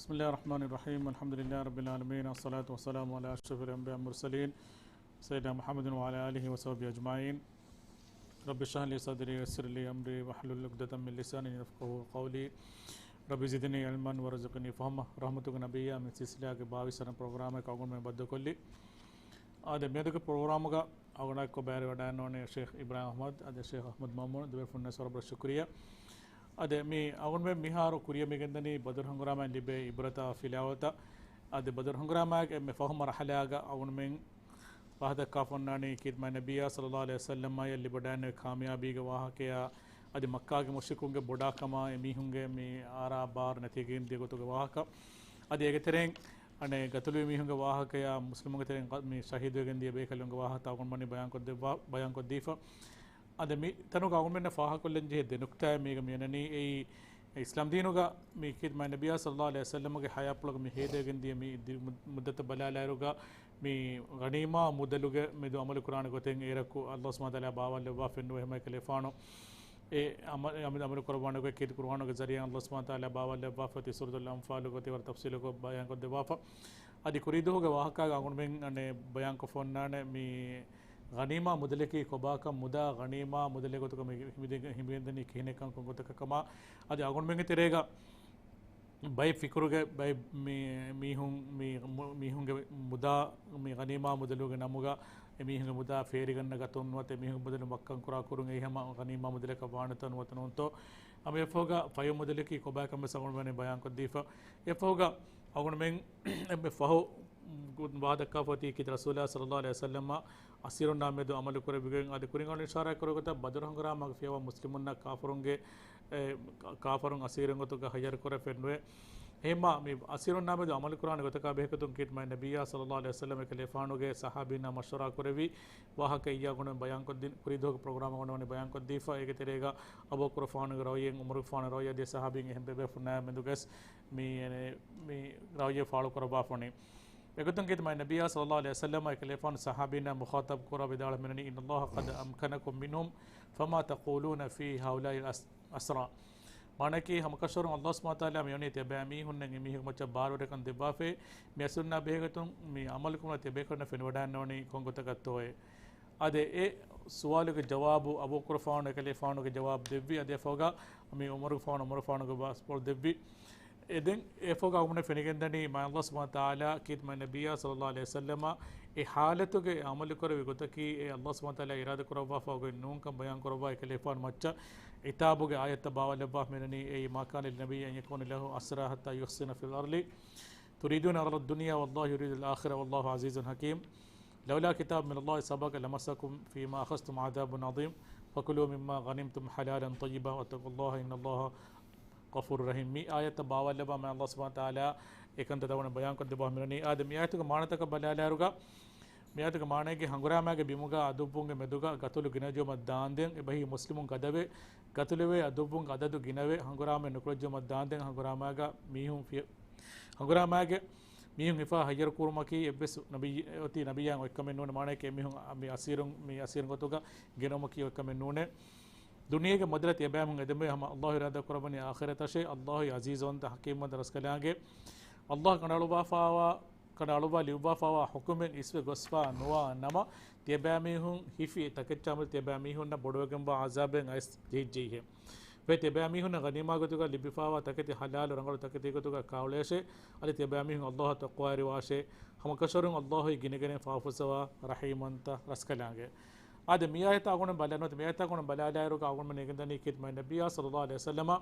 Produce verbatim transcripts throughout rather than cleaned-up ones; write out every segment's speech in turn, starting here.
بسم الله الرحمن الرحيم. الحمد لله رب العالمين. الصلاة والسلام على أشرف الأنبياء والمرسلين سيدنا محمد وعلى آله وصحبه أجمعين. رب اشرح لي صدري ويسر لي أمري واحلل عقدة من لساني يفقهوا قولي. رب زدني علما وارزقني فهما. ރަޙްމަތުގެ ނަބިއްޔާ، މި ސިލްސިލާގެ ބާވީސް ވަނަ ޕްރޮގްރާމަކަށް އަޅުގަނޑުމެން ބައްދަލުކޮށްލީ. އާދެ، މިއަދުގެ ޕްރޮގްރާމުގަ އަޅުގަނޑާއެކު ބައިވެރިވެވަޑައިގަންނަވަނީ ޝޭޚް އިބްރާހިމް އަޙްމަދު، އާދެ، ޝޭޚް އަޙްމަދު މައުމޫނު، ދެބޭފުޅުންނަށް ވަރަށް ބޮޑަށް ޝުކުރިއްޔާ. އާދެ، މި އަޅުގަނޑުމެން މިހާރު ކުރިއަށް މިގެންދަނީ ބަދުރު ހަނގުރާމައިން ލިބޭ އިބްރަތާ ފިލާވަޅުތައް. އާދެ، ބަދުރު ހަނގުރާމައިގެ އެންމެ ފަހު މަރުޙަލާގަ އަޅުގަނޑުމެން ފާހަގަކޮށްފަ އޮންނާނީ ކީރިތި މާތް ނަބިއްޔާ ޞައްލައްލާހު ޢަލައިހި ވަސައްލަމާއަށް ލިބިވަޑައިގެންނެވި ކާމިޔާބީގެ ވާހަކަޔާ، އަދި މައްކާގެ މުޝްރިކުންގެ ބޮޑާކަމާ، އެމީހުންގެ މި އާރާ ބާރު ނެތިގެން ދިޔަ ގޮތުގެ ވާހަކަ، އަދި އޭގެ ތެރެއިން އަނެއް ގަތުލުވި މީހުންގެ ވާހަކަޔާ، މުސްލިމުންގެ ތެރެއިން ގަ-، މި ޝަހީދުވެގެން ދިޔަ ބޭކަލުންގެ ވާހަކަ އަޅުގަނޑުމެން ބަޔާންކޮށްދެއްވާ-، ބަޔާންކޮށްދީފަ. އަދި މި ތަނުގަ އަޅުގަނޑުމެންނަށް ފާހަގަކޮށްލަން ޖެހޭ ދެ ނުކްތާއެއް މީގަ މި އަންނަނީ. އެއީ، އިސްލާމް ދީނުގަ މި ކީރިތި މާތް ނަބިއްޔާ ޞައްލައްލާހު ޢަލައިހި ވަސައްލަމަގެ ޙަޔާތްޕުޅުގަ މި ހޭދަވެގެން ދިޔަ މި ދި-، މު-، މުއްދަތަށް ބަލާލާއިރުގަ، މި ޣަނީމާ މުދަލުގެ މެދު ޢަމަލު ކުރާނެ ގޮތެއް އޭރަކު ﷲ ސުބްޙާނަހޫ ވަތަޢާލާ ބާވާލެއްވާފައެއްނުވޭ. ހަމައެކަލޭފާނު އެ ޢަމަ-، ޢަމަ-، ޢަމަލު ކުރައްވާނެ ގޮތް ކީރިތި ޤުރުއާނުގެ ޒަރީޢާ ﷲ ސުބްޙާނަހޫ ވަތަޢާލާ ބާވާލެއްވާފަ އޮތީ ސޫރަތުލް އަންފާލުގެ ގޮތުގަ ވަރަށް ތަފްޞީލުކޮށް ބަޔާންކޮށްދެއްވާފަ. އަދި ކުރީ ދުވަހުގެ ވާހަކާގަ އަޅުގަނޑުމެން އަނެއް ބަޔާންކޮށްފަ އޮންނާނެ މި ޣަނީމާ މުދަލަކީ ކޮބާކަން، މުދާ ޣަނީމާ މުދަލެއް ގޮތުގަ މި ހިމެނި-، ހިމެނިގެންދަނީ ކިހިނެއްކަން ކޮން ގޮތަކަށް ކަމަށް. އަދި އަޅުގަނޑުމެންގެ ތެރޭގަ ބައެއް ފިކުރުގެ ބައެއް މި-، މީހުން މި-، މު-، މީހުންގެ މުދާ މި ޣަނީމާ މުދަލުގެ ނަމުގަ އެ މީހުންގެ މުދާ ފޭރިގަންނަ ގަތުން ނުވަތަ އެ މީހުން މުދަލު މައްކަން ކުރާ ކުރުން އެއީ ހަމަ ޣަނީމާ މުދަލަކަށް ވާނެތޯ ނުވަތަ ނޫންތޯ. އަ، މި އެއަށްފަހުގަ ފަޔު މުދަލަކީ ކޮބާކަން ވެސް އަޅުގަނޑުމެން ބަޔާންކޮށްދީފަ. އެއަށްފަހުގަ އަޅުގަނޑުމެން އެންމެ ފަހު ވާހަކަ ދައްކާފަ އޮތީ ކީރިތި ރަސޫލާ ޞައްލައްލާހު ޢަލައިހި ވަސައްލަމަ އަސީރުންނާ މެދު ޢަމަލު ކުރެއްވިގެން އަދި ކުރިން އަޅުގަނޑު އިޝާރާތް ކުރެއްވި ގޮތަށް ބަދުރު ހަނގުރާމައިގެ ފިޔަވާ މުސްލިމުންނަށް ކާފަރުންގެ، އެ، ކާ-، ކާފަރުން އަސީރުން ގޮތުގަ ހައްޔަރު ކުރެވިފައެއްނުވޭ. އެހެންމާ މި އަސީރުންނާ މެދު ޢަމަލު ކުރާނެ ގޮތަކާ ބެހޭގޮތުން ކީރިތި މާތް ނަބިއްޔާ ޞައްލައްލާހު ޢަލައިހި ވަސައްލަމަ އެކަލޭފާނުގެ ޞަޙާބީންނާ މަޝްވަރާ ކުރެއްވި ވާހަކަ އިއްޔާ އަޅުގަނޑުމެން ބަޔާންކޮށްދިން، ކުރީ ދުވަހުގެ ޕްރޮގްރާމް އަޅުގަނޑުމެން ބަޔާންކޮށްދީފަ. އޭގެ ތެރޭގަ އަބޫބަކުރުގެފާނުގެ ރައުޔެއް، ޢުމަރުގެފާނުގެ ރައުޔެއް އަދި ޞަޙާބީން އެހެން ބޭބޭފުޅުންނާ މެދުގަސް މި، އެ، މި ރައުޔެއް ފާޅުކުރައްވާފަ އޮނީ. އެގޮތުން ކީރިތި މާތް ނަބިއްޔާ ޞައްލައްލާހު ޢަލައިހި ވަސައްލަމަ އެކަލޭފާނު ޞަޙާބީންނާ މުޚާޠަބު ކުރާ ވިދާޅުވީ މިއަންނަނީ، إن الله قد أمكنكم منهم فما تقولون في هؤلاء الأسرى. މާނައަކީ ހަމަކަށަވަރުން ﷲ ސުބްޙާނަހޫ ވަތަޢާލާ މިއޮނީ ތިޔަބައިމީހުންނަށް އެމީހުންގެ މައްޗަށް ބާރުވެރިކަން ދެއްވާފައި، މި އަސީރުންނާ ބެހޭގޮތުން މި ޢަމަލު ކުރުމަށް ތިޔަބޭކަލުންނަށް ފެނިވަޑައިގަންނަވަނީ ކޮން ގޮތަކަށްތޯއޭ؟ އާދެ، އެ ސުވާލުގެ ޖަވާބު އަބޫބަކުރުގެފާނު އެކަލޭފާނުގެ ޖަވާބު ދެއްވި. އަދި އެފަހުގަ މި ޢުމަރުގެފާނު، ޢުމަރުގެފާނުގެ ބާސްޕޯޓް ދެއްވި. އެ ދެން އެފަހުގަ އަޅުގަނޑުމެންނަށް ފެނިގެންދަނީ މާތް ﷲ ސުބްޙާނަހޫ ވަތަޢާލާ ކީރިތި މާތް ނަބިއްޔާ ޞައްލައްލާހު ޢަލައިހި ވަސައްލަމަ އެ ޙާލަތުގައި ޢަމަލު ކުރެއްވި ގޮތަކީ އެ ﷲ ސުބްޙާނަހޫ ވަތަޢާލާ އިރާދަ ކުރައްވާފަ އޮތް ނޫންކަން ބަޔާން ކުރައްވާ އެކަލޭފާނު މައްޗަށް ޢިތާބުގެ އާޔަތްތައް ބާވާލައްވާ މިއަންނަނީ، أي ما كان للنبي أن يكون له أسرى حتى يثخن في الأرض تريدون عرض الدنيا والله يريد الآخرة والله عزيز حكيم. لولا كتاب من الله سبق لمسكم فيما أخذتم عذاب عظيم. فكلوا مما غنمتم حلالا طيبا واتقوا الله إن الله غفور رحيم. މި އާޔަތްތައް ބާވާލައްވާ މާތް ﷲ ސުބްޙާނަހޫ ވަތަޢާލާ އެކަންތައް ތައް އަޅުގަނޑުމެންނަށް ބަޔާންކޮށްދެއްވާ މިއަންނަނީ. އާދެ، މި އާޔަތުގެ މާނަތަކަށް ބަލާލާއިރުގަ، މި އާޔަތުގެ މާނައަކީ ހަނގުރާމައިގެ ބިމުގަ ޢަދުއްވުންގެ މެދުގަ ގަތުލު ގިނަޖެހުމަށް ދާންދެން އެބަހީ މުސްލިމުން ގަދަވެ، ގަތުލުވޭ ޢަދުއްވުންގެ ޢަދަދު ގިނަވެ، ހަނގުރާމައެއް ނުކުރެއްވުމަށް ދާންދެން ހަނގުރާމައިގަ މީހުން ފިޔަ-، ހަނގުރާމައިގެ މީހުން ހިފާ ހައްޔަރު ކުރުމަކީ އެއްވެސް ނަބިއްޔެ-، އޮތީ ނަބިއްޔާއަށް އޮތްކަމެއް ނޫނޭ. މާނައަކީ އެމީހުން މި އަސީރުން، މި އަސީރުން ގޮތުގަ ގެނައުމަކީ އޮތްކަމެއް ނޫނޭ. ދުނިޔޭގެ މުދަލަށް ތިޔަބައިމީހުން އެދެމުން ހަމަ ﷲ އިރާދަ ކުރައްވަނީ އާޚިރަތަށޭ. ﷲ އި ޢަޒީޒުވަންތަ ޙަކީމްވަންތަ ރަސްކަލާނގެ. ﷲ ކަނޑައަޅުއްވާފައިވާ، ކަނޑައަޅުއްވާ ލިޔުއްވާފައިވާ ޙުކުމެއް އިސްވެ ގޮސްފަ ނުވާ ނަމަ، ތިޔަބައިމީހުން ހިފި ތަކެއްޗާމެދު ތިޔަބައިމީހުންނަށް ބޮޑުވެގެންވާ ޢަޒާބެއް އައިސް ޖެހިއްޖެއީހޭ. ފެ ތިޔަބައިމީހުންނަށް ޣަނީމާ ގޮތުގަ ލިބިފައިވާ ތަކެތި ޙަލާލު ރަނގަޅު ތަކެތީ ގޮތުގަ ކާއުޅޭށޭ. އަދި ތިޔަބައިމީހުން ﷲ އަށް ތަޤްވާވެރިވާށޭ. ހަމަކަށަވަރުން ﷲ އި ގިނަގެނެއް ފާފަސްވާ ރަޙީމްވަންތަ ރަސްކަލާނގެ. އާދެ، މި އާޔަތްތައް އަޅުގަނޑު ބަލާ-، ނުވަތަ މި އާޔަތްތައް އަޅުގަނޑު ބަލާލާއިރުގަ އަޅުގަނޑުމެން އެނގެންދަނީ ކީރިތި މާތް ނަބިއްޔާ ޞައްލައްލާހު ޢަލައިހި ވަސައްލަމަ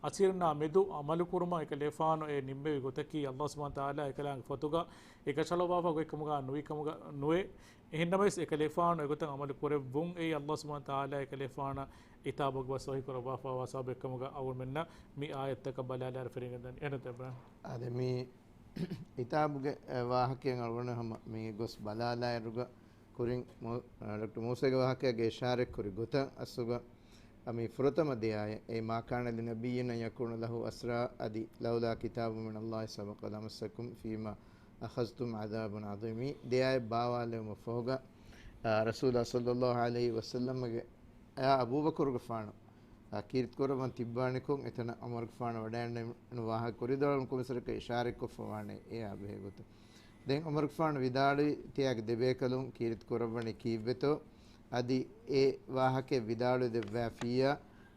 އަސީރުންނާ މެދު ޢަމަލު ކުރުމަށް އެކަލޭފާނު އެ ނިންމެވި ގޮތަކީ ﷲ ސުބްޙާނަހޫ ވަތަޢާލާ އެކަލާނގެ ފޮތުގަ އެކަށައަޅުއްވާފަ ގޮތްކަމުގަ ނުވި ކަމުގަ ނުވޭ. އެހެންނަމަވެސް އެކަލޭފާނު އެގޮތަށް ޢަމަލު ކުރެއްވުން އެއީ ﷲ ސުބްޙާނަހޫ ވަތަޢާލާ އެކަލޭފާނަށް ޢިތާބުގެ ބަސް ވަޙީ ކުރައްވާފައިވާ ސަބަބެއްކަމުގަ އަޅުގަނޑުމެންނަށް މި އާޔަތްތަކަށް ބަލާލާއިރު ފެނިގެންދަނީ. އެހެންތަ އިބްރާހިމް؟ އާދެ، މި ޢިތާބުގެ، އެ، ވާހަކައިން އަޅުގަނޑު ހަމަ މީ ގޮސް ބަލާލާއިރުގަ ކުރިން މު-، އަ، ޑޮކްޓަރ މޫސާގެ ވާހަކައިގެ އިޝާރަތް ކުރި ގޮތަށް އަސްލުގަ، އަ، މި ފުރަތަމަ ދެ އާޔަތް، أي ما كان لنبي أن يكون له أسرى އަދި لولا كتاب من الله سبق لمسكم فيما أخذتم عذاب عظيم، މި ދެ އާޔަތް ބާވާލެވުމަށް ފަހުގަ، އަ، ރަސޫލާ ޞައްލައްލާހު ޢަލައިހި ވަސައްލަމަގެ އާ އަބޫބަކުރުގެފާނު އާ، ކީރިތި ކުރައްވަން ތިއްބާނެކޮށް، އެތަނަށް ޢުމަރުގެފާނު ވަޑައިންނެވުނު ވާހަކަ ކުރިދަޅުން ކޮންމެސްވަރަކަށް އިޝާރަތްކޮށްފަވާނެ އެއާ ބެހޭގޮތުން. ދެން ޢުމަރުގެފާނު ވިދާޅުވީ، ތިޔާގެ ދެބޭކަލުން ކީރިތި ކުރައްވަނީ ކީއްވެތޯ؟ އަދި އެ ވާހަކައެއް ވިދާޅުވެ ދެއްވާފިއްޔާ،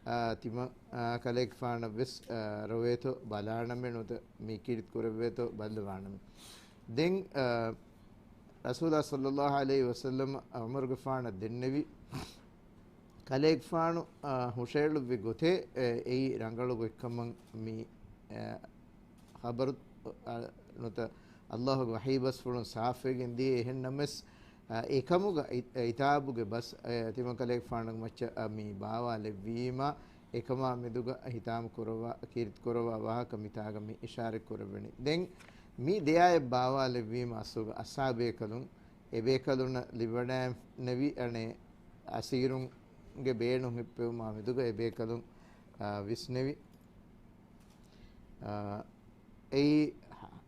އާ، ތިމަން، އާ، ކަލޭގެފާނަށް ވެސް، އާ، ރޮވޭތޯ ބަލާނަމޭ ނުވަތަ މި ކީރިތި ކުރެއްވޭތޯ ބައްލަވާނަމޭ. ދެން، އާ، ރަސޫލާ ޞައްލައްލާހު ޢަލައިހި ވަސައްލަމަ ޢުމަރުގެފާނަށް ދެންނެވި، ކަލޭގެފާނު، އާ، ހުށައެޅުއްވި ގޮތެއް، އެ، އެއީ ރަނގަޅު ގޮތްކަމަށް މި، އެ، ޚަބަރު، އަ، ނުތަ ﷲ ގެ ވަޙީ ބަސްފުޅުން ސާފުވެގެން ދިޔަ. އެހެންނަމަވެސް، އަ، އެކަމުގަ އި-، އިތާބުގެ ބަސް، އަ، ތިމަން ކަލޭގެފާނުގެ މައްޗަށް، އަ، މި ބާވާލެއްވީމާ، އެކަމާ މެދުގަ ހިތާމަ ކުރައްވާ، ކީރިތި ކުރައްވާ ވާހަކަ މިތާގަ މި އިޝާރަތް ކުރެވެނީ. ދެން މި ދެއާއެއް ބާވާލެއްވީމަ އަސްލުގަ އަސްހާބޭކަލުން އެބޭކަލުންނަށް ލިބިވަޑައިނެވި އަނެއް އަސީރުންގެ ބޭނުން ހިއްޕެވުމާ މެދުގަ އެބޭކަލުން، އާ، ވިސްނެވި. އާ، އެއީ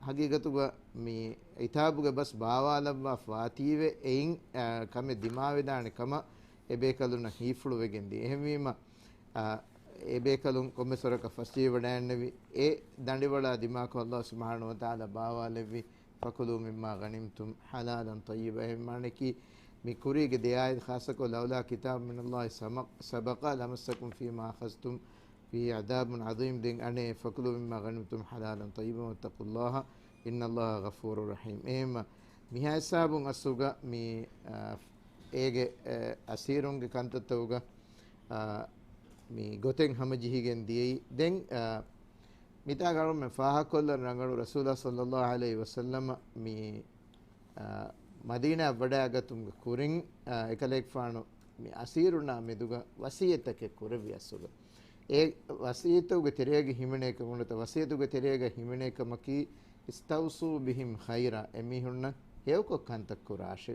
ހަގީގަތުގަ މި އިތާބުގެ ބަސް ބާވާލައްވާފަ ވާތީވެ އެއިން، އާ، ކަމެއް ދިމާވެދާނެ ކަމަށް އެބޭކަލުންނަށް ހީފުޅުވެގެން ދިޔަ. އެހެންވީމަ، އާ، އެބޭކަލުން ކޮންމެސްވަރަކަށް ފަސޭހަވަޑައިންނެވި އެ ދަނޑިވަޅާ ދިމާކޮށް ﷲ ސުބްޙާނަހޫ ވަތަޢާލާ ބާވާލެއްވި، فكلوا مما غنمتم حلالا طيبا. އެހެން މާނައަކީ، މި ކުރީގެ ދެއާއެއް ޚާއްޞަކޮށް، لولا كتاب من الله سبق لمسكم فيما أخذتم فيه عذاب عظيم. ދެން އަނެއް، فكلوا مما غنمتم حلالا طيبا واتقوا الله إن الله غفور رحيم. އެހެންމަ މިހާ ހިސާބުން އަސްލުގަ މި، އާ، އޭގެ، އެ، އަސީރުންގެ ކަންތައްތަކުގަ، އާ، މި ގޮތެއް ހަމަޖެހިގެން ދިޔައީ. ދެން، އާ، މިތާގަ އަޅުމެން ފާހަގަކޮށްލަން ރަނގަޅު، ރަސޫލާ ޞައްލައްލާހު ޢަލައިހި ވަސައްލަމަ މި، އާ، މަދީނާއަށް ވަޑައިގަތުމުގެ ކުރިން، އާ، އެކަލޭގެފާނު މި އަސީރުންނާ މެދުގަ ވަޞިއްޔަތުތަކެއް ކުރެއްވި އަސްލުގަ. އެ ވަޞިއްޔަތުގެ ތެރޭގަ ހިމެނޭ ކަމުން ނުވަތަ ވަޞިއްޔަތުގެ ތެރޭގަ ހިމެނޭ ކަމަކީ، اسْتَوْصُوا بِهِمْ خَيْرًا، އެމީހުންނަށް ހެޔޮކޮށް ކަންތައް ކުރާށޭ.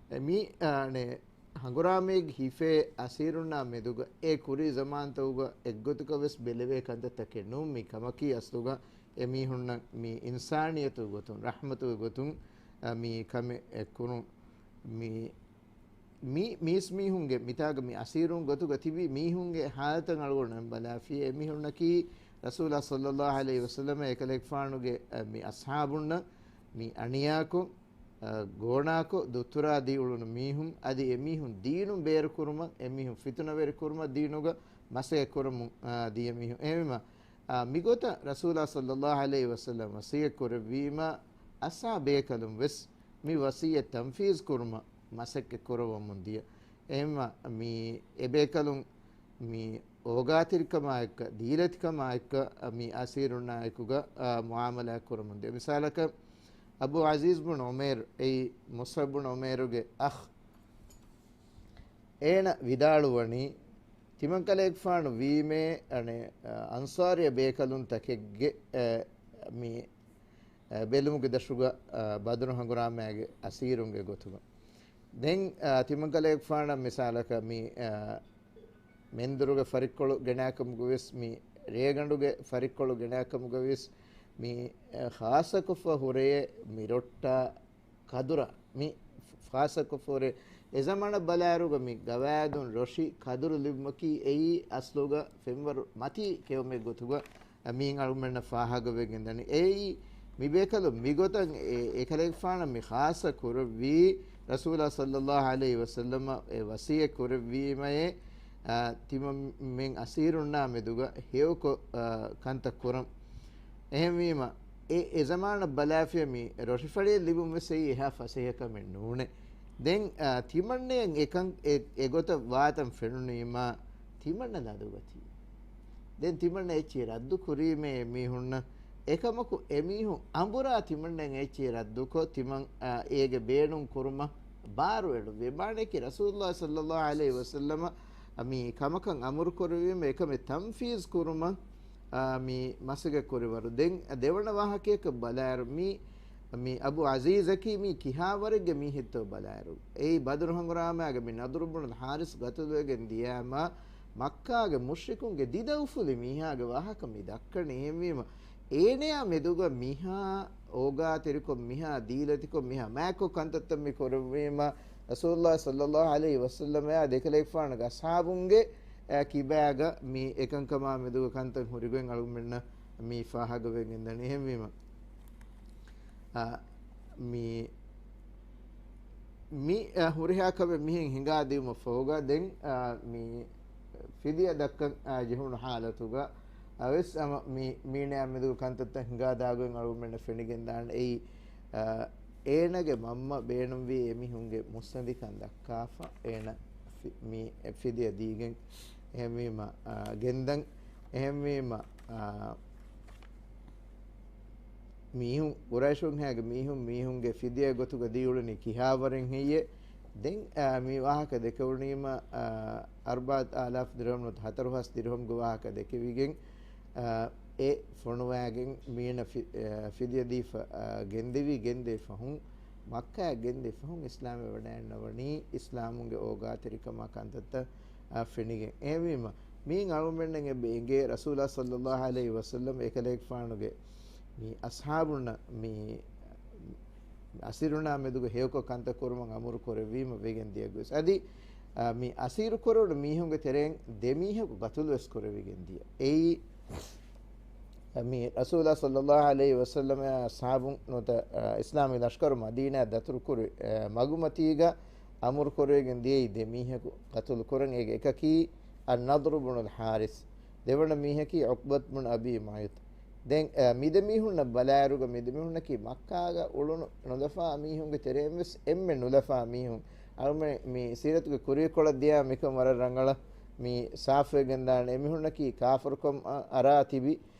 އެ މި، އާ، އަނެއް ހަނގުރާމައިގެ ހިފޭ އަސީރުންނާ މެދުގަ އެ ކުރީ ޒަމާންތަކުގަ އެއްގޮތަކަށް ވެސް ބެލެވޭ ކަންތައްތަކެއް ނޫން. މި ކަމަކީ އަސްލުގަ އެމީހުންނަށް މި އިންސާނިއްޔަތުގެ ގޮތުން، ރަޙްމަތުގެ ގޮތުން، އަ، މި ކަމެއް އެ ކުރުން. މި، މި، މީސްމީހުންގެ މިތާގަ މި އަސީރުން ގޮތުގަ ތިބި މީހުންގެ ޙާލަތަށް އަޅުގަނޑު ބަލާފިޔޭ، އެމީހުންނަކީ ރަސޫލާ ޞައްލައްލާހު ޢަލައިހި ވަސައްލަމަ އެކަލޭގެފާނުގެ، އަ، މި އަޞްޙާބުންނަށް މި އަނިޔާކޮށް، އަ، ގޯނާކޮށް، ދުއްތުރާ ދީ އުޅުނު މީހުން، އަދި އެމީހުން ދީނުން ބޭރުކުރުމަށް، އެމީހުން ފިތުނަވެރިކުރުމަށް ދީނުގަ މަސައްކަތް ކުރަމުން، އާ، ދިޔަ މީހުން. އެހެންވީމަ، އާ، މިގޮތަށް ރަސޫލާ ޞައްލައްލާހު ޢަލައިހި ވަސައްލަމަ ވަޞިއްޔަތް ކުރެއްވީމަ، އަސްޙާބޭކަލުން ވެސް މި ވަޞިއްޔަތް ތަންފީޒް ކުރުމަށް މަސައްކަތް ކުރައްވަމުން ދިޔަ. އެހެންވީމަ، މި އެބޭކަލުން މި އޯގާތެރިކަމާއެކު، ދީލަތިކަމާއެކު، މި އަސީރުންނާއެކުގަ، އާ، މުޢާމަލާތް ކުރަމުން ދިޔަ. މިސާލަކަށް، އަބޫ ޢަޒީޒް ބުން ޢުމައިރު، އެއީ މުޞްޢަބް ބުން ޢުމައިރުގެ އަޚް، އޭނަ ވިދާޅުވަނީ، ތިމަންކަލޭގެފާނު ވީމޭ، އަނެއް، އަންޞާރީ ބޭކަލުންތަކެއްގެ، އެ، މި، އެ، ބެލުމުގެ ދަށުގަ، އަ، ބަދުރު ހަނގުރާމައިގެ އަސީރުންގެ ގޮތުގަ. ދެން، އަ، ތިމަންކަލޭގެފާނަށް މިސާލަކަށް މި، އަ، މެންދުރުގެ ފަރިއްކޮޅު ގެނާކަމުގަ ވެސް، މި ރޭގަނޑުގެ ފަރިއްކޮޅު ގެނާކަމުގަ ވެސް، މި، އަ، ޚާއްޞަކޮށްފަ ހުރޭ މި ރޮއްޓާ ކަދުރަށް، މި ޚާއްޞަކޮށްފަ ހުރޭ. އެ ޒަމާނަށް ބަލާއިރުގަ މި ގަވާއިދުން ރޮށި ކަދުރު ލިބުމަކީ އެއީ އަސްލުގަ ފެންވަރު މަތީ ކެއުމެއް ގޮތުގަ މީން އަޅުމެންނަށް ފާހަގަވެގެން ދަނީ. އެއީ މި ބޭކަލުން މިގޮތަށް އެ، އެކަލޭގެފާނަށް މި ޚާއްޞަ ކުރެއްވީ، ރަސޫލާ ޞައްލައްލާހު ޢަލައިހި ވަސައްލަމަ އެ ވަޞިއްޔަތް ކުރެއްވީމައޭ، އާ، ތިމަންމެން އަސީރުންނާ މެދުގަ ހެޔޮކޮށް، އާ، ކަންތައް ކުރަން. އެހެންވީމަ، އެ، އެ ޒަމާނަށް ބަލާފިޔަ މި ރޮށިފަޅިއެއް ލިބުން ވެސް އެއީ އެހާ ފަސޭހަ ކަމެއް ނޫނޭ. ދެން، އާ، ތިމަންނައަށް އެކަން، އެ، އެގޮތަށް ވާތަން ފެނުނީމާ، ތިމަންނަ ލަދުގަތީ. ދެން ތިމަންނަ އެއްޗެއް ރައްދު ކުރީމޭ އެމީހުންނަށް. އެކަމަކު އެމީހުން އަނބުރާ ތިމަންނައަށް އެއްޗެއް ރައްދުކޮށް، ތިމަން، އާ، އޭގެ ބޭނުން ކުރުމަށް ބާރު އެޅުއްވި. މާނައަކީ ރަސޫލުﷲ ޞައްލައްލާހު ޢަލައިހި ވަސައްލަމަ މި ކަމަކަށް އަމުރު ކުރެވީމަ، އެކަމެއް ތަންފީޒް ކުރުމަށް، އާ، މި މަސައްކަތް ކުރިވަރު. ދެން ދެވަނަ ވާހަކަޔަކަށް ބަލާއިރު، މި، މި އަބޫ ޢަޒީޒަކީ މީ ކިހާވަރެއްގެ މީހެއްތޯ ބަލާއިރު، އެއީ ބަދުރު ހަނގުރާމައިގަ މި ނަޟްރު ބުނު ޙާރިސް ގަތުލުވެގެން ދިޔައިމަ، މައްކާގެ މުޝްރިކުންގެ ދިދަ އުފުލި މީހާގެ ވާހަކަ މި ދައްކަނީ. އެހެންވީމަ، އޭނަޔާ މެދުގަ މިހާ އޯގާތެރިކޮށް، މިހާ ދީލަތިކޮށް، މިހާ މާތްކޮށް ކަންތައްތައް މި ކުރެއްވީމަ، ރަސޫލުﷲ ޞައްލައްލާހު ޢަލައިހި ވަސައްލަމަޔާ އެކަލޭގެފާނުގެ އަޞްޙާބުންގެ އެ ކިބާގަ މި އެކަންކަމާ މެދުގަ ކަންތައް ހުރިގޮތް އަޅުގަނޑުމެންނަށް މި ފާހަގަވެގެން ދަނީ. އެހެންވީމަ، އާ، މި، މި، އާ، ހުރިހާ ކަމެއް މިހެން ހިނގާދިއުމަށް ފަހުގަ ދެން، އާ، މި ފިދިޔަ ދައްކަން، އާ، ޖެހުނު ހާލަތުގަ، އަވެސް އަމަ މި މީނަޔާ މެދުގަ ކަންތައްތައް ހިނގާދާގޮތް އަޅުގަނޑުމެންނަށް ފެނިގެން ދާނެ. އެއީ، އާ، އޭނަގެ މަންމަ ބޭނުންވީ އެމީހުންގެ މުއްސަނދިކަން ދައްކާފަ، އޭނަ ފި-، މި ފިދިޔަ ދީގެން. އެހެންވީމަ، އާ، ގެންދަން. އެހެންވީމަ، އާ، މީހުން، ޤުރައިޝުންހާގެ މީހުން، މީހުންގެ ފިދިޔަ ގޮތުގަ ދީއުޅެނީ ކިހާވަރެއް ހެއްޔޭ؟ ދެން، އާ، މި ވާހަކަ ދެކެވުނީމަ، އާ، އަރުބާތް އާލާފް ދިރުހަމް ނުވަތަ ހަތަރު ހާސް ދިރުހަމްގެ ވާހަކަ ދެކެވިގެން، އާ، އެ ފޮނުވާގެން މީނަ ފި-، އާ، ފިދިޔަ ދީފަ، އާ، ގެންދެވި، ގެންދޭ ފަހުން، މައްކާ ގެންދޭ ފަހުން އިސްލާމްވެވަޑައިންނަވަނީ އިސްލާމުގެ އޯގާތެރިކަމާ ކަންތައްތައް، އާ، ފެނިގެން. އެހެންވީމަ، މީން އަޅުގަނޑުމެންނަށް އެބަ އެނގޭ ރަސޫލާ ޞައްލައްލާހު ޢަލައިހި ވަސައްލަމް އެކަލޭގެފާނުގެ މި އަޞްޙާބުންނަށް މި އަސިރުންނާ މެދުގަ ހެޔޮކޮށް ކަންތައް ކުރުމަށް އަމުރު ކުރެއްވީމަ ވެގެން ދިޔަ ގޮތް. އަދި، އާ، މި އަސީރު ކުރެވުނު މީހުންގެ ތެރެއިން ދެ މީހަކު ގަތުލު ވެސް ކުރެވިގެން ދިޔަ. އެއީ، މި ރަސޫލާ ޞައްލައްލާހު ޢަލައިހި ވަސައްލަމައާ އަޞްޙާބުން ނުވަތަ، އާ، އިސްލާމީ ލަޝްކަރު މަދީނާއަށް ދަތުރުކުރި، އާ، މަގުމަތީގަ އަމުރު ކުރެވިގެން ދިޔައީ ދެ މީހަކު ގަތުލު ކުރަން. އޭގެ އެކަކީ އައްނަޟްރު ބުނުލް ޙާރިޘް، ދެވަނަ މީހަކީ ޢުޤްބަތު ބުނު އަބީ މުޢައިޠު. ދެން، އަ، މި ދެ މީހުންނަށް ބަލާއިރުގަ މި ދެ މީހުންނަކީ މައްކާގަ އުޅުނު ނުލަފާ މީހުންގެ ތެރެއިން ވެސް އެންމެ ނުލަފާ މީހުން. އަޅުމެ މި ސީރަތުގެ ކުރީކޮޅަށް ދިޔާ މިކަން ވަރަށް ރަނގަޅަށް މި ސާފުވެގެންދާނެ. އެމީހުންނަކީ ކާފަރުކަމަށް އަރާ ތިބި،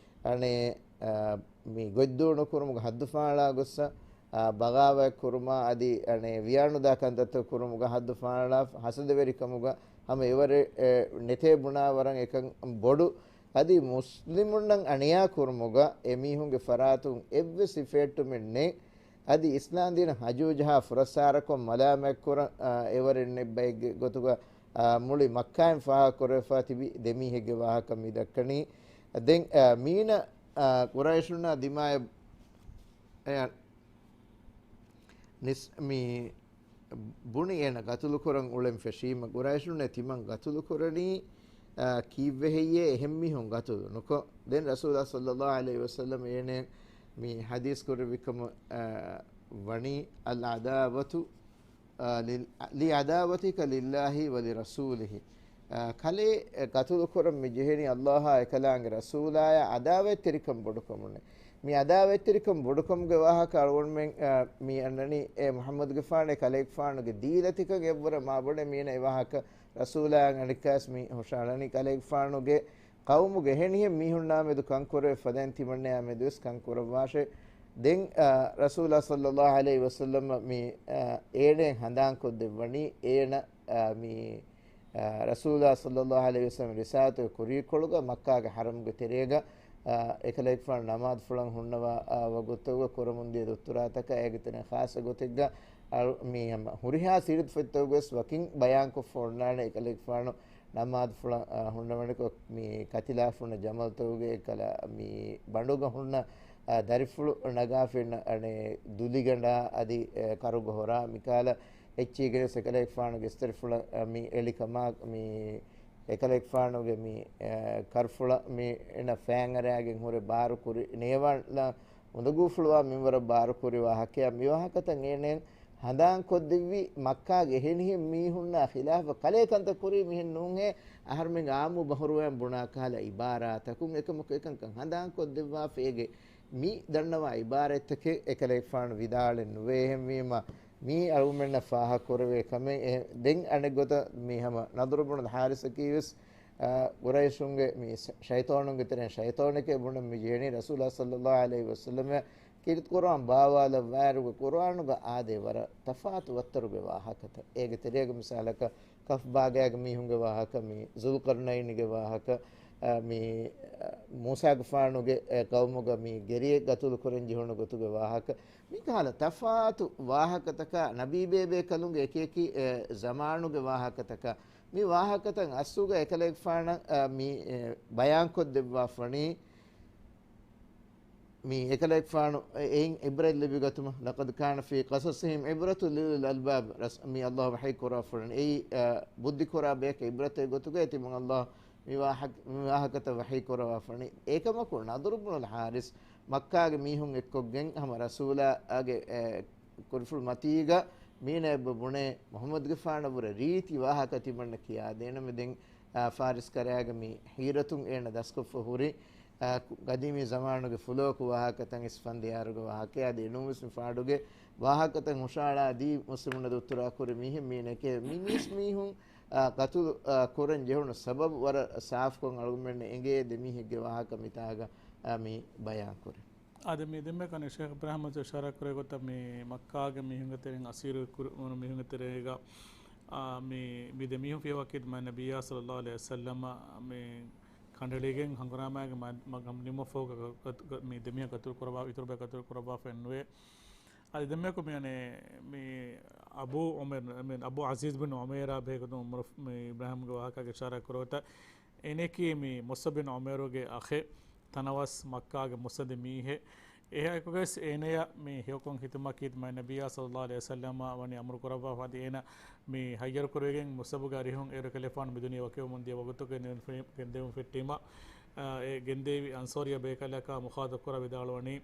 އަނެއް، އަ، މި ގޮތްދޫނު ކުރުމުގެ ހައްދުފަހަޅާ ގޮއްސަ، އާ، ބަޣާވާތް ކުރުމާ އަދި، އަނެއް، ވިޔާނުދާ ކަންތައްތައް ކުރުމުގަ ހައްދު ފާޅާ ހަސަދަވެރިކަމުގަ ހަމަ އެވަރެއް، އެ، ނެތޭ ބުނާ ވަރަށް އެކަން ބޮޑު. އަދި މުސްލިމުންނަށް އަނިޔާ ކުރުމުގަ އެމީހުންގެ ފަރާތުން އެއްވެސް އިފެއްޓުމެއް ނެތް. އަދި އިސްލާމްދީނަށް ހަޖޫޖަހާ ފުރައްސާރަކޮށް މަލާމާތްކުރަން، އާ، އެވަރެއް ނެތް ބައެއްގެ ގޮތުގަ، އާ، މުޅި މައްކާއިން ފާހަގަކުރެވިފާ ތިބި ދެ މީހެއްގެ ވާހަކަ މި ދައްކަނީ. ދެން، އާ، މީނަ، އާ، ޤުރައިޝުންނާ ދިމާޔަށް އެ ނިސް-، މި ބުނި އޭނަ ގަތުލުކުރަން އުޅެން ފެށީމަ، ގުރައިޝުންނޭ ތިމަން ގަތުލުކުރަނީ، އާ، ކީއްވެ ހެއްޔޭ އެހެން މީހުން ގަތުލު ނުކޮށް؟ ދެން ރަސޫލާ ޞައްލައްލާހު ޢަލައިހި ވަސައްލަމް އޭނަ މި ޙަދީޘް ކުރެއްވިކަމަށް، އާ، ވަނީ، އަލްޢަދާވަތު، އާ، ލި-، ލިޢަދާވަތިކަ ލިއްލާހި ވަލިރަސޫލިހި. އާ، ކަލޭ، އެ، ގަތުލުކުރަން މި ޖެހެނީ އައްލާހާ އެކަލާނގެ ރަސޫލާޔާ އަދާވަތްތެރިކަން ބޮޑުކަމުންނެ. މި އަދާވަތްތެރިކަން ބޮޑުކަމުގެ ވާހަކަ އަޅުގަނޑުމެން، އާ، މި އަންނަނީ އެ މުޙައްމަދުގެފާނެ ކަލޭގެފާނުގެ ދީލަތިކަން އެއްވަރަށް މާބޮޑެ މީނަ އެ ވާހަކަ ރަސޫލާއަށް އަނެއްކާސް މި ހުށައަޅަނީ ކަލޭގެފާނުގެ ޤައުމުގެ އެހެނިހެން މީހުންނާ މެދު ކަންކުރެވޭ ފަދައިން ތިމަންނަޔާ މެދުވެސް ކަންކުރައްވާށޭ. ދެން، އާ، ރަސޫލާ ޞައްލައްލާހު ޢަލައިހި ވަސައްލަމަ މި، އާ، އޭނައަށް ހަނދާންކޮށްދެއްވަނީ އޭނަ، އާ، މި އާ، ރަސޫލާ ޞައްލައްލާހު ޢަލައިހި ވަސައްލަމަ ރިސާލަތުގެ ކުރީކޮޅުގަ މައްކާގެ ޙަރަމުގެ ތެރޭގަ، އާ، އެކަލޭގެފާނު ނަމާދުފުޅަށް ހުންނަވާ، އާ، ވަގުތުތަކުގަ ކުރަމުންދިޔަ ދުއްތުރާތަކާ އޭގެ ތެރެއިން ޚާއްޞަ ގޮތެއްގަ، އަޅު-، މި ހަމަ ހުރިހާ ސީރަތު ފޮތްތަކުގަވެސް ވަކިން ބަޔާންކޮށްފަ އޮންނާނެ އެކަލޭގެފާނު ނަމާދުފުޅަށް، އާ، ހުންނަވަނިކޮށް މި ކަތިލާފަ ހުންނަ ޖަމަލުތަކުގެ އެކަލަ މި ބަނޑުގަ ހުންނަ، އާ، ދަރިފުޅު ނަގާފަ އިންނަ އަނެއް ދުލިގަނޑާ އަދި، އެ، ކަރުގަ ހޮރާ މިކަހަލަ އެއްޗެހިގެންވެސް އެކަލޭގެފާނުގެ އިސްތަށިފުޅަށް، އަ، މި އެޅިކަމާ، މި އެކަލޭގެފާނުގެ މި، އަ، ކަރުފުޅަށް މި އޭނަ ފައިން އަރާގެން ހުރެ ބާރު ކުރި ނޭވާންލާ އުނދަގޫފުޅުވާ މިންވަރަށް ބާރު ކުރި ވާހަކަޔާ މި ވާހަކަތައް އޭނައަށް ހަނދާންކޮށްދެއްވި މައްކާގެ އެހެނިހެން މީހުންނާ ޚިލާފަށް ކަލޭ ކަންތައް ކުރީ މިހެން ނޫންހޭ އަހަރުމެން އާއްމު ބަހުރުވައިން ބުނާ ކަހަލަ އިބާރާތަކުން އެކަމަކު އެކަންކަން ހަނދާންކޮށްދެއްވާފަ އޭގެ މި ދަންނަވާ އިބާރަތްތަކެއް އެކަލޭގެފާނު ވިދާޅެއް ނުވޭ. އެހެންވީމަ، މީ އަޅުގަނޑުމެންނަށް ފާހަގަކުރެވޭ ކަމެއް. އެ، ދެން އަނެއްގޮތަށް މި ހަމަ ނަޟްރު ބުނު ޙާރިސަކީވެސް، އާ، ޤުރައިޝުންގެ މި ޝަ-، ޝައިޠާނުންގެ ތެރެއިން ޝައިޠާނެކޭ ބުނަން މި ޖެހެނީ ރަސޫލާ ޞައްލައްލާހު ޢަލައިހި ވަސައްލަމަ ކީރިތި ޤުރުއާން ބާވާލައްވާއިރުގެ ޤުރުއާނުގަ އާދޭ ވަރަށް ތަފާތު ވައްތަރުގެ ވާހަކަތައް. އޭގެ ތެރޭގަ މިސާލަކަށް ކަހްފް ބާގާގެ މީހުންގެ ވާހަކަ، މި ޒުލްޤަރްނައިންގެ ވާހަކަ، އަ، މި، އަ، މޫސާގެފާނުގެ، އެ، ޤައުމުގަ މި ގެރިއެއް ގަތުލު ކުރަން ޖެހުނު ގޮތުގެ ވާހަކަ، މިކަހަލަ ތަފާތު ވާހަކަތަކާ ނަބީ ބޭބޭކަލުންގެ އެކިއެކި، އެ، ޒަމާނުގެ ވާހަކަތަކާ މި ވާހަކަތައް އަސްލުގަ އެކަލޭގެފާނަށް، އަ، މި، އެ، ބަޔާންކޮށްދެއްވާފަނީ. މި އެކަލޭގެފާނު އެއިން ޢިބްރަތް ލިބިގަތުމަށް، "لقد كان في قصصهم عبرة لأولي الألباب" މި ﷲ ވަޙީ ކުރާފަ ވަނީ. އެއީ، އަ، ބުއްދި ކުރާ ބަޔަކަށް ޢިބްރަތެއް ގޮތުގައި ތިމަން ﷲ މި ވާހަކަ، މި ވާހަކަތައް ވަޙީ ކުރަވާފަ ވަނީ. އެކަމަކު، ނަޟްރު ބުނުލް ޙާރިސް މައްކާގެ މީހުން އެއްކޮށްގެން ހަމަ ރަސޫލާގެ، އެ، ކުރިފުޅު މަތީގަ މީނަ އެބަ ބުނޭ، މުޙައްމަދުގެފާނަށްވުރެ ރީތި ވާހަކަ ތިމަންނަ ކިޔާދޭނަމޭ. ދެން، އާ، ފާރިސް ކަރަޔާގެ މި ހީރަތުން އޭނަ ދަސްކޮށްފަ ހުރި، އާ، ކު-، ގަދީމީ ޒަމާނުގެ ފުލޯކު ވާހަކަތައް، އިސްފަންދިޔާރުގެ ވާހަކަޔާ ދިނުމުސް މި ފާޑުގެ ވާހަކަތައް ހުށައަޅާ ދީ މުސްލިމުންނަށް ދުއްތުރާ ކުރި މީހެއް މީނަކޭ. މި މީސް މީހުން، އާ، ޤަތުލު، އާ، ކުރަން ޖެހުނު ސަބަބު ވަރަށް ސާފުކޮށް އަޅުގަނޑުމެންނަށް އެނގޭ ދެ މީހެއްގެ ވާހަކަ މިތާގަ، އާ، މި ބަޔާން ކުރި. އާދެ، މި ދެންމެ ކަނި ޝޭޚް އިބްރާހިމް އިޝާރާ ކުރޭ ގޮތަށް މި މައްކާގެ މީހުންގެ ތެރެއިން އަސީރު ކުރު-، ވުނު މީހުންގެ ތެރޭގަ، އާ، މި، މި ދެ މީހުން ފިޔަވަކީ މާތް ނަބިއްޔާ ޞައްލައްލާހު ޢަލައިހި ވަސައްލަމަ މި ކަނޑައެޅިގެން ހަނގުރާމާގެ މަ-، މަގަމް ނިމުމަށްފަހު ގަ-، ގަ-، ގަ-، މި ދެ މީހާ ޤަތުލު ކުރައްވާ، އިތުރު ބައެއް ޤަތުލު ކުރައްވާފައެއް ނުވޭ. އަދި ދެންމެ ކު މި އަނެއް މި އަބޫ ޢުމައިރު، މި އަބޫ ޢަޒީޒް ބިން ޢުމައިރާ ބެހޭގޮތުން މުރަ-، މި އިބްރާހިމްގެ ވާހަކާގެ އިޝާރާ ކުރިގޮތަށް އޭނައަކީ މި މުޞްޢަބް ބިން ޢުމައިރުގެ އަޚެއް، ތަނަވަސް މައްކާގެ މުއްސަނދި މީހެއް. އެހާއެކުގަސް އޭނަޔަށް މި ހެޔޮކޮށް ޚިދުމަތް ކީރިތި މާތް ނަބިއްޔާ ޞައްލައްލާހު ޢަލައިހި ވަސައްލަމަ ވަނީ އަމުރު ކުރައްވާފަ އަދި އޭނަ މި ހައްޔަރު ކުރެވިގެން މުޞްޢަބުގެ އަރިހުން އޭރު ކަލޭފާނު މިދުނިޔެ ވަކިވަމުން ދިޔަ ވަގުތުގެ ގެންދެވުން ފެ-، ގެންދެވުން ފެއްޓީމަ، އާ، އެ ގެންދެވި އަންޞާރިއްޔާ ބޭކަލަކާ މުޚާޠަބް ކުރާ ވިދާޅުވަނީ،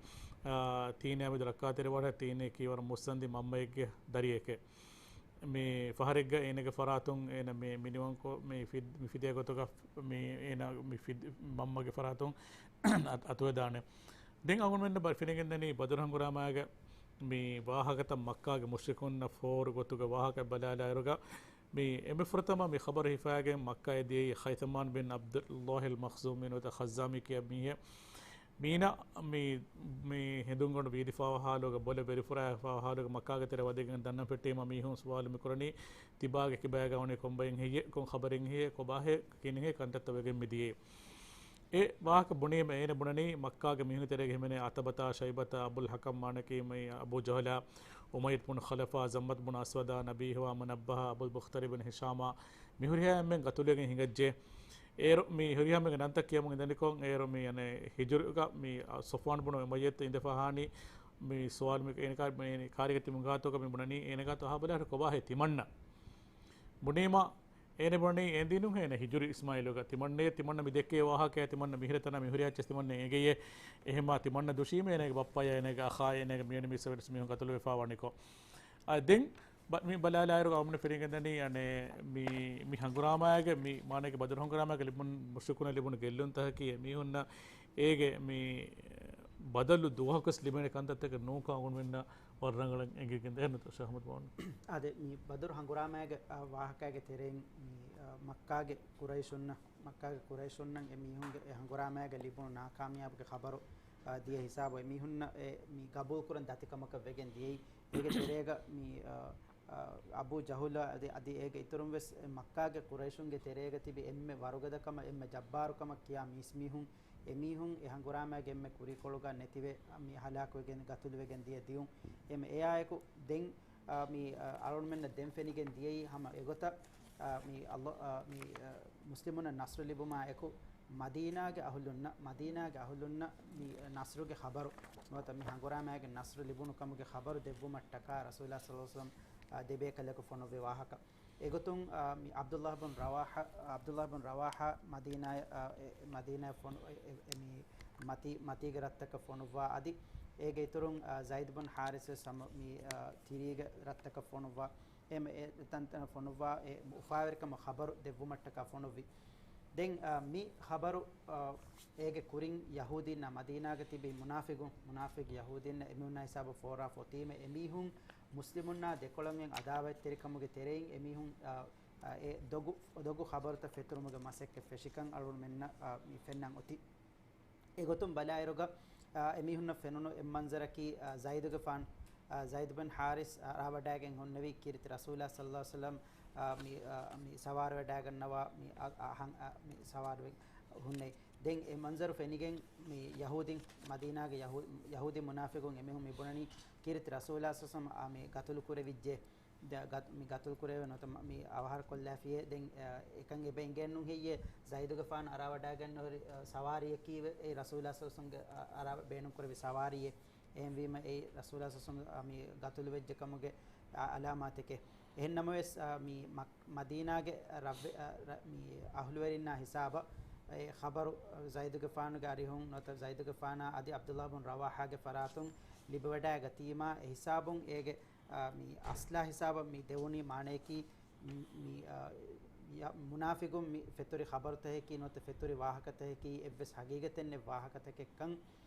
އާ، ތީނަޔާ މެދު ރައްކާތެރިވާނެ، ތީނަޔަކީ ވަރަށް މުއްސަނދި މަންމައެއްގެ ދަރިއެކޭ. މި ފަހަރެއްގަ އޭނަގެ ފަރާތުން އޭނަ މި މިނިވަންކޮށް މި ފި-، މި ފިދިޔާ ގޮތުގަ މި އޭނަ މި ފި-، މަންމަގެ ފަރާތުން އަތު-، އަތުވެދާނެ. ދެން އަޅުގަނޑުމެންނަށް ބަ-، ފެނިގެންދަނީ ބަދުރު ހަނގުރާމާގެ މި ވާހަކަތައް މައްކާގެ މުޝްރިކުންނަށް ފޯރު ގޮތުގެ ވާހަކަ ބަލާލާއިރުގަ، މި އެންމެ ފުރަތަމަ މި ޚަބަރު ހިފާގެން މައްކާއަށް ދިޔައީ ޚައިޘަމާން ބިން ޢަބްދުﷲ އަލް މަޚްޒޫމީ ނުވަތަ ޚައްޒާމީ ކިޔާ މީހެއް. މީނަ މި، މި ހެނދުންގަނޑު ވީލިފާވާ ހާލުގަ، ބޮލަށް ވެރިފުރާފާވާ ހާލުގަ މައްކާގެ ތެރެ ވަދެގެން ދަންނަން ފެއްޓީމަ މީހުން ސުވާލު މި ކުރަނީ، ތިބާގެ ކިބައިގަ ވަނީ ކޮންބައެއް ހެއްޔޭ؟ ކޮން ޚަބަރެއް ހެއްޔޭ؟ ކޮބާހޭ ކިހިނެއްހޭ ކަންތައްތައް ވެގެން މި ދިޔައީ؟ އެ ވާހަކަ ބުނީމަ އޭނަ ބުނަނީ މައްކާގެ މީހުން ތެރޭގަ ހިމެނޭ ޢުތުބަތާ، ޝައިބަތާ، އަބުލް ޙަކަމް މާނަކީ މި އަބޫ ޖަހުލާ، އުމައްޔަތު ބުން ޚަލަފާ، ޒައްމަތު ބުން އަސްވަދާ، ނަބީހުވާ، މުނައްބަހާ، އަބުލް ބުޚްތަރި ބިން ހިޝާމާ، މިހުރިހާ އެންމެން ޤަތުލުވެގެން ހިނގައްޖެ. އޭރު މި ހުރިހާ މީހުންގެ ނަންތައް ކިޔަމުން އިނދަނިކޮށް، އޭރު މި އަނެއް ހިޖުރީގަ މި ޞަފްވާން ބުނު އުމައްޔަތު އިނދެފަ ހާނީ މި ސުވާލު މި އޭނަ ކާ-، މި ކާރިގަ ތި މުގާތޯގަ މި ބުނަނީ އޭނަގާތު އަހާބަލާ ކޮބާހޭ ތިމަންނަ؟ ބުނީމަ އޭނަ ބުނަނީ އެ ދީނުން އޭނަ ހިޖުރީ އިސްމާއީލުގަ ތިމަންނައޭ، ތިމަންނަ މި ދެއްކޭ ވާހަކަޔާ ތިމަންނަ މިހިރަ ތަނާ މިހުރިހާ އެއްޗެއް ތިމަންނަ އެނގެޔޭ. އެހެމާ ތިމަންނަ ދުށީމޭ އޭނަގެ ބައްޕަޔާ އޭނަގެ އަޚާ އޭނަގެ މިވެނި މީސް ވެސް މީހުން ޤަތުލުވެފާ ވަނިކޮށް. އަ، ދެން ބަ-، މި ބަލާލާއިރު އަޅުގަނޑު ފެނިގެންދަނީ، އަނެއް، މި، މި ހަނގުރާމާގެ މި މާނައިގެ ބަދުރު ހަނގުރާމާގެ ލިބުނު މުޝްރިކުންނަށް ލިބުނު ގެއްލުންތަކަކީ އެމީހުންނަށް އޭގެ މި ބަދަލު ދުވަހަކުވެސް ލިބޭނެ ކަންތައްތަކެއް ނޫންކަން އަޅުގަނޑުމެންނަށް ވަރަށް ރަނގަޅަށް އެނގިގެންދޭ ނުތޯ ޝޭޚް އަޙްމަދު މައުމޫން؟ އާދެ، މި ބަދުރު ހަނގުރާމާގެ، އާ، ވާހަކައިގެ ތެރެއިން މި، އާ، މައްކާގެ ޤުރައިޝުންނަށް، މައްކާގެ ޤުރައިޝުންނަށް އެމީހުންގެ އެ ހަނގުރާމާގެ ލިބުނު ނާކާމިޔާބުގެ ޚަބަރު، އާ، ދިޔަ ހިސާބު އެމީހުންނަށް އެ މި ގަބޫލުކުރަން ދަތިކަމަކަށް ވެގެން ދިޔައީ. އޭގެ ތެރޭގަ މި، އާ، އާ، އަބޫ ޖަހުލަށް އަދި، އަދި އޭގެ އިތުރުން ވެސް އެ މައްކާގެ ޤުރައިޝުންގެ ތެރޭގަ ތިބި އެންމެ ވަރުގަދަކަމަށް، އެންމެ ޖައްބާރުކަމަށް ކިޔާ މީސްމީހުން، އެމީހުން އެ ހަނގުރާމައިގެ އެންމެ ކުރީކޮޅުގަ ނެތިވެ، މި ހަލާކުވެގެން، ގަތުލުވެގެން ދިޔަ ދިޔުން. އެމެ އެއާއެކު ދެން، އާ، މި، އާ، އަޅުގަނޑުމެންނަށް ދެން ފެނިގެން ދިޔައީ ހަމަ އެގޮތަށް، އާ، މި އައްލޯ-، އާ، މި، އާ، މުސްލިމުންނަށް ނަޞްރު ލިބުމާ އެކު، މަދީނާގެ އަހުލުންނަށް، މަދީނާގެ އަހުލުންނަށް މި ނަޞްރުގެ ޚަބަރު ނުވަތަ މި ހަނގުރާމައިގެ ނަޞްރު ލިބުނު ކަމުގެ ޚަބަރު ދެއްވުމަށްޓަކާ ރަސޫލާ ޞައްލައްލާހު ޢަލައިހި ވަސައްލަމް، އާ، ދެބޭކަލަކު ފޮނުއްވި ވާހަކަ. އެގޮތުން، އާ، މި ޢަބްދުﷲ ބިން ރަވާޙާ، ޢަބްދުﷲ ބިން ރަވާޙާ މަދީނާ، އާ، އެ، އެ، މަދީނާ ފޮނު-، އެ، އެ، އެ، މި މަތީ-، މަތީގެ ރަށްތަކަށް ފޮނުއްވާ އަދި އޭގެ އިތުރުން، އާ، ޒައިދު ބިން ޙާރިސް ވެސް ހަމަ މި، އާ، ތިރީގެ ރަށްތަކަށް ފޮނުއްވާ. އެ މަ-، އެ ތަންތަނަށް ފޮނުއްވާ އެ އުފާވެރިކަމަށް ޚަބަރު ދެއްވުމަށްޓަކާ ފޮނުއްވި. ދެން، އާ، މި ޚަބަރު، އާ، އޭގެ ކުރިން ޔަހޫދީންނާ މަދީނާގަ ތިބި މުނާފިގު، މުނާފިގް ޔަހޫދީންނަށް އެމީހުންނާ ހިސާބަށް ފޯރާފަ އޮތީމަ އެމީހުން މުސްލިމުންނާ ދެކޮޅަށް އަދާވަތްތެރިކަމުގެ ތެރެއިން އެމީހުން، އާ، އާ، އެ ދޮގު، ދޮގު ޚަބަރުތައް ފެތުރުމުގެ މަސައްކަތް ފެށިކަން އަޅުގަނޑުމެންނަށް، އާ، މި ފެންނަން އޮތީ. އެގޮތުން ބަލާއިރުގަ، އާ، އެމީހުންނަށް ފެނުނު އެއް މަންޒަރަކީ، އާ، ޒައިދުގެފާން، އާ، ޒައިދު ބިން ޙާރިސް، އާ، ރާވަޑައިގެން ހުންނެވި ކީރިތި ރަސޫލާ ޞައްލައްލާހު ޢަލައިހި ވަސައްލަމް، އާ، މި، އާ، މި ސަވާރުވެޑައިގަންނަވާ މި އަ-، އަހަން، އާ، މި ސަވާރުވެ ހުންނެވި. ދެން އެ މަންޒަރު ފެނިގެން މި ޔަހޫދީން މަދީނާގެ ޔަހޫ-، ޔަހޫދީ މުނާފިގުން އެމީހުން މި ބުނަނީ ކީރިތި ރަސޫލާ ޞައްލައްލާހު ޢަލައިހި ވަސައްލަމް، އާ، މި ގަތުލު ކުރެވިއްޖެ. ދ-، ގަތު-، މި ގަތުލު ކުރެވޭ ނުވަތަ މަ-، މި އަވަހާރަ ކޮށްލާފިޔޭ. ދެން، އަ، އެކަން އެބަ އެނގެން ނޫން ހެއްޔޭ ޒައިދުގެފާނު އަރާވަޑައިގަންނަ ހުރި، އަ، ސަވާރީއަކީ ވެ-، އެ ރަސޫލާ ސައްލައްލާހު އަލައިހި ވަސައްލަމްގެ އަ-، އަރާ ބޭނުން ކުރެވި ސަވާރީއެއް. އެހެންވީމަ އެ ރަސޫލާ ސައްލައްލާހު އަލައިހި ވަސައްލަމް، އަ، މި ގަތުލު ވެއްޖެ ކަމުގެ އަ-، އަލާމާތެކެއް. އެހެން ނަމަވެސް، އަ، މި މަ-، މަދީނާގެ ރަށްވެ-، އަ، ރަ-، މި އަހުލުވެރިންނާ ހިސާބަށް އެ ޚަބަރު، އަ، ޒައިދުގެފާނުގެ އަރިހުން ނުވަތަ ޒައިދުގެފާނާ އަދި ޢަބްދުﷲ ބިން ރަވާޙާގެ ފަރާތުން ލިބިވަޑައިގަތީމާ، އެ ހިސާބުން އޭގެ އާ، މި އަސްލާ ހިސާބަށް މި ދެވުނީ މާނަޔަކީ، މި، މި، އާ، ޔަ-، މުނާފިގުން މި ފެތުރި ޚަބަރުތަކަކީ ނުވަތަ ފެތުރި ވާހަކަތަކަކީ އެއްވެސް ހަގީގަތެއް ނެތް ވާހަކަތަކެއްކަން،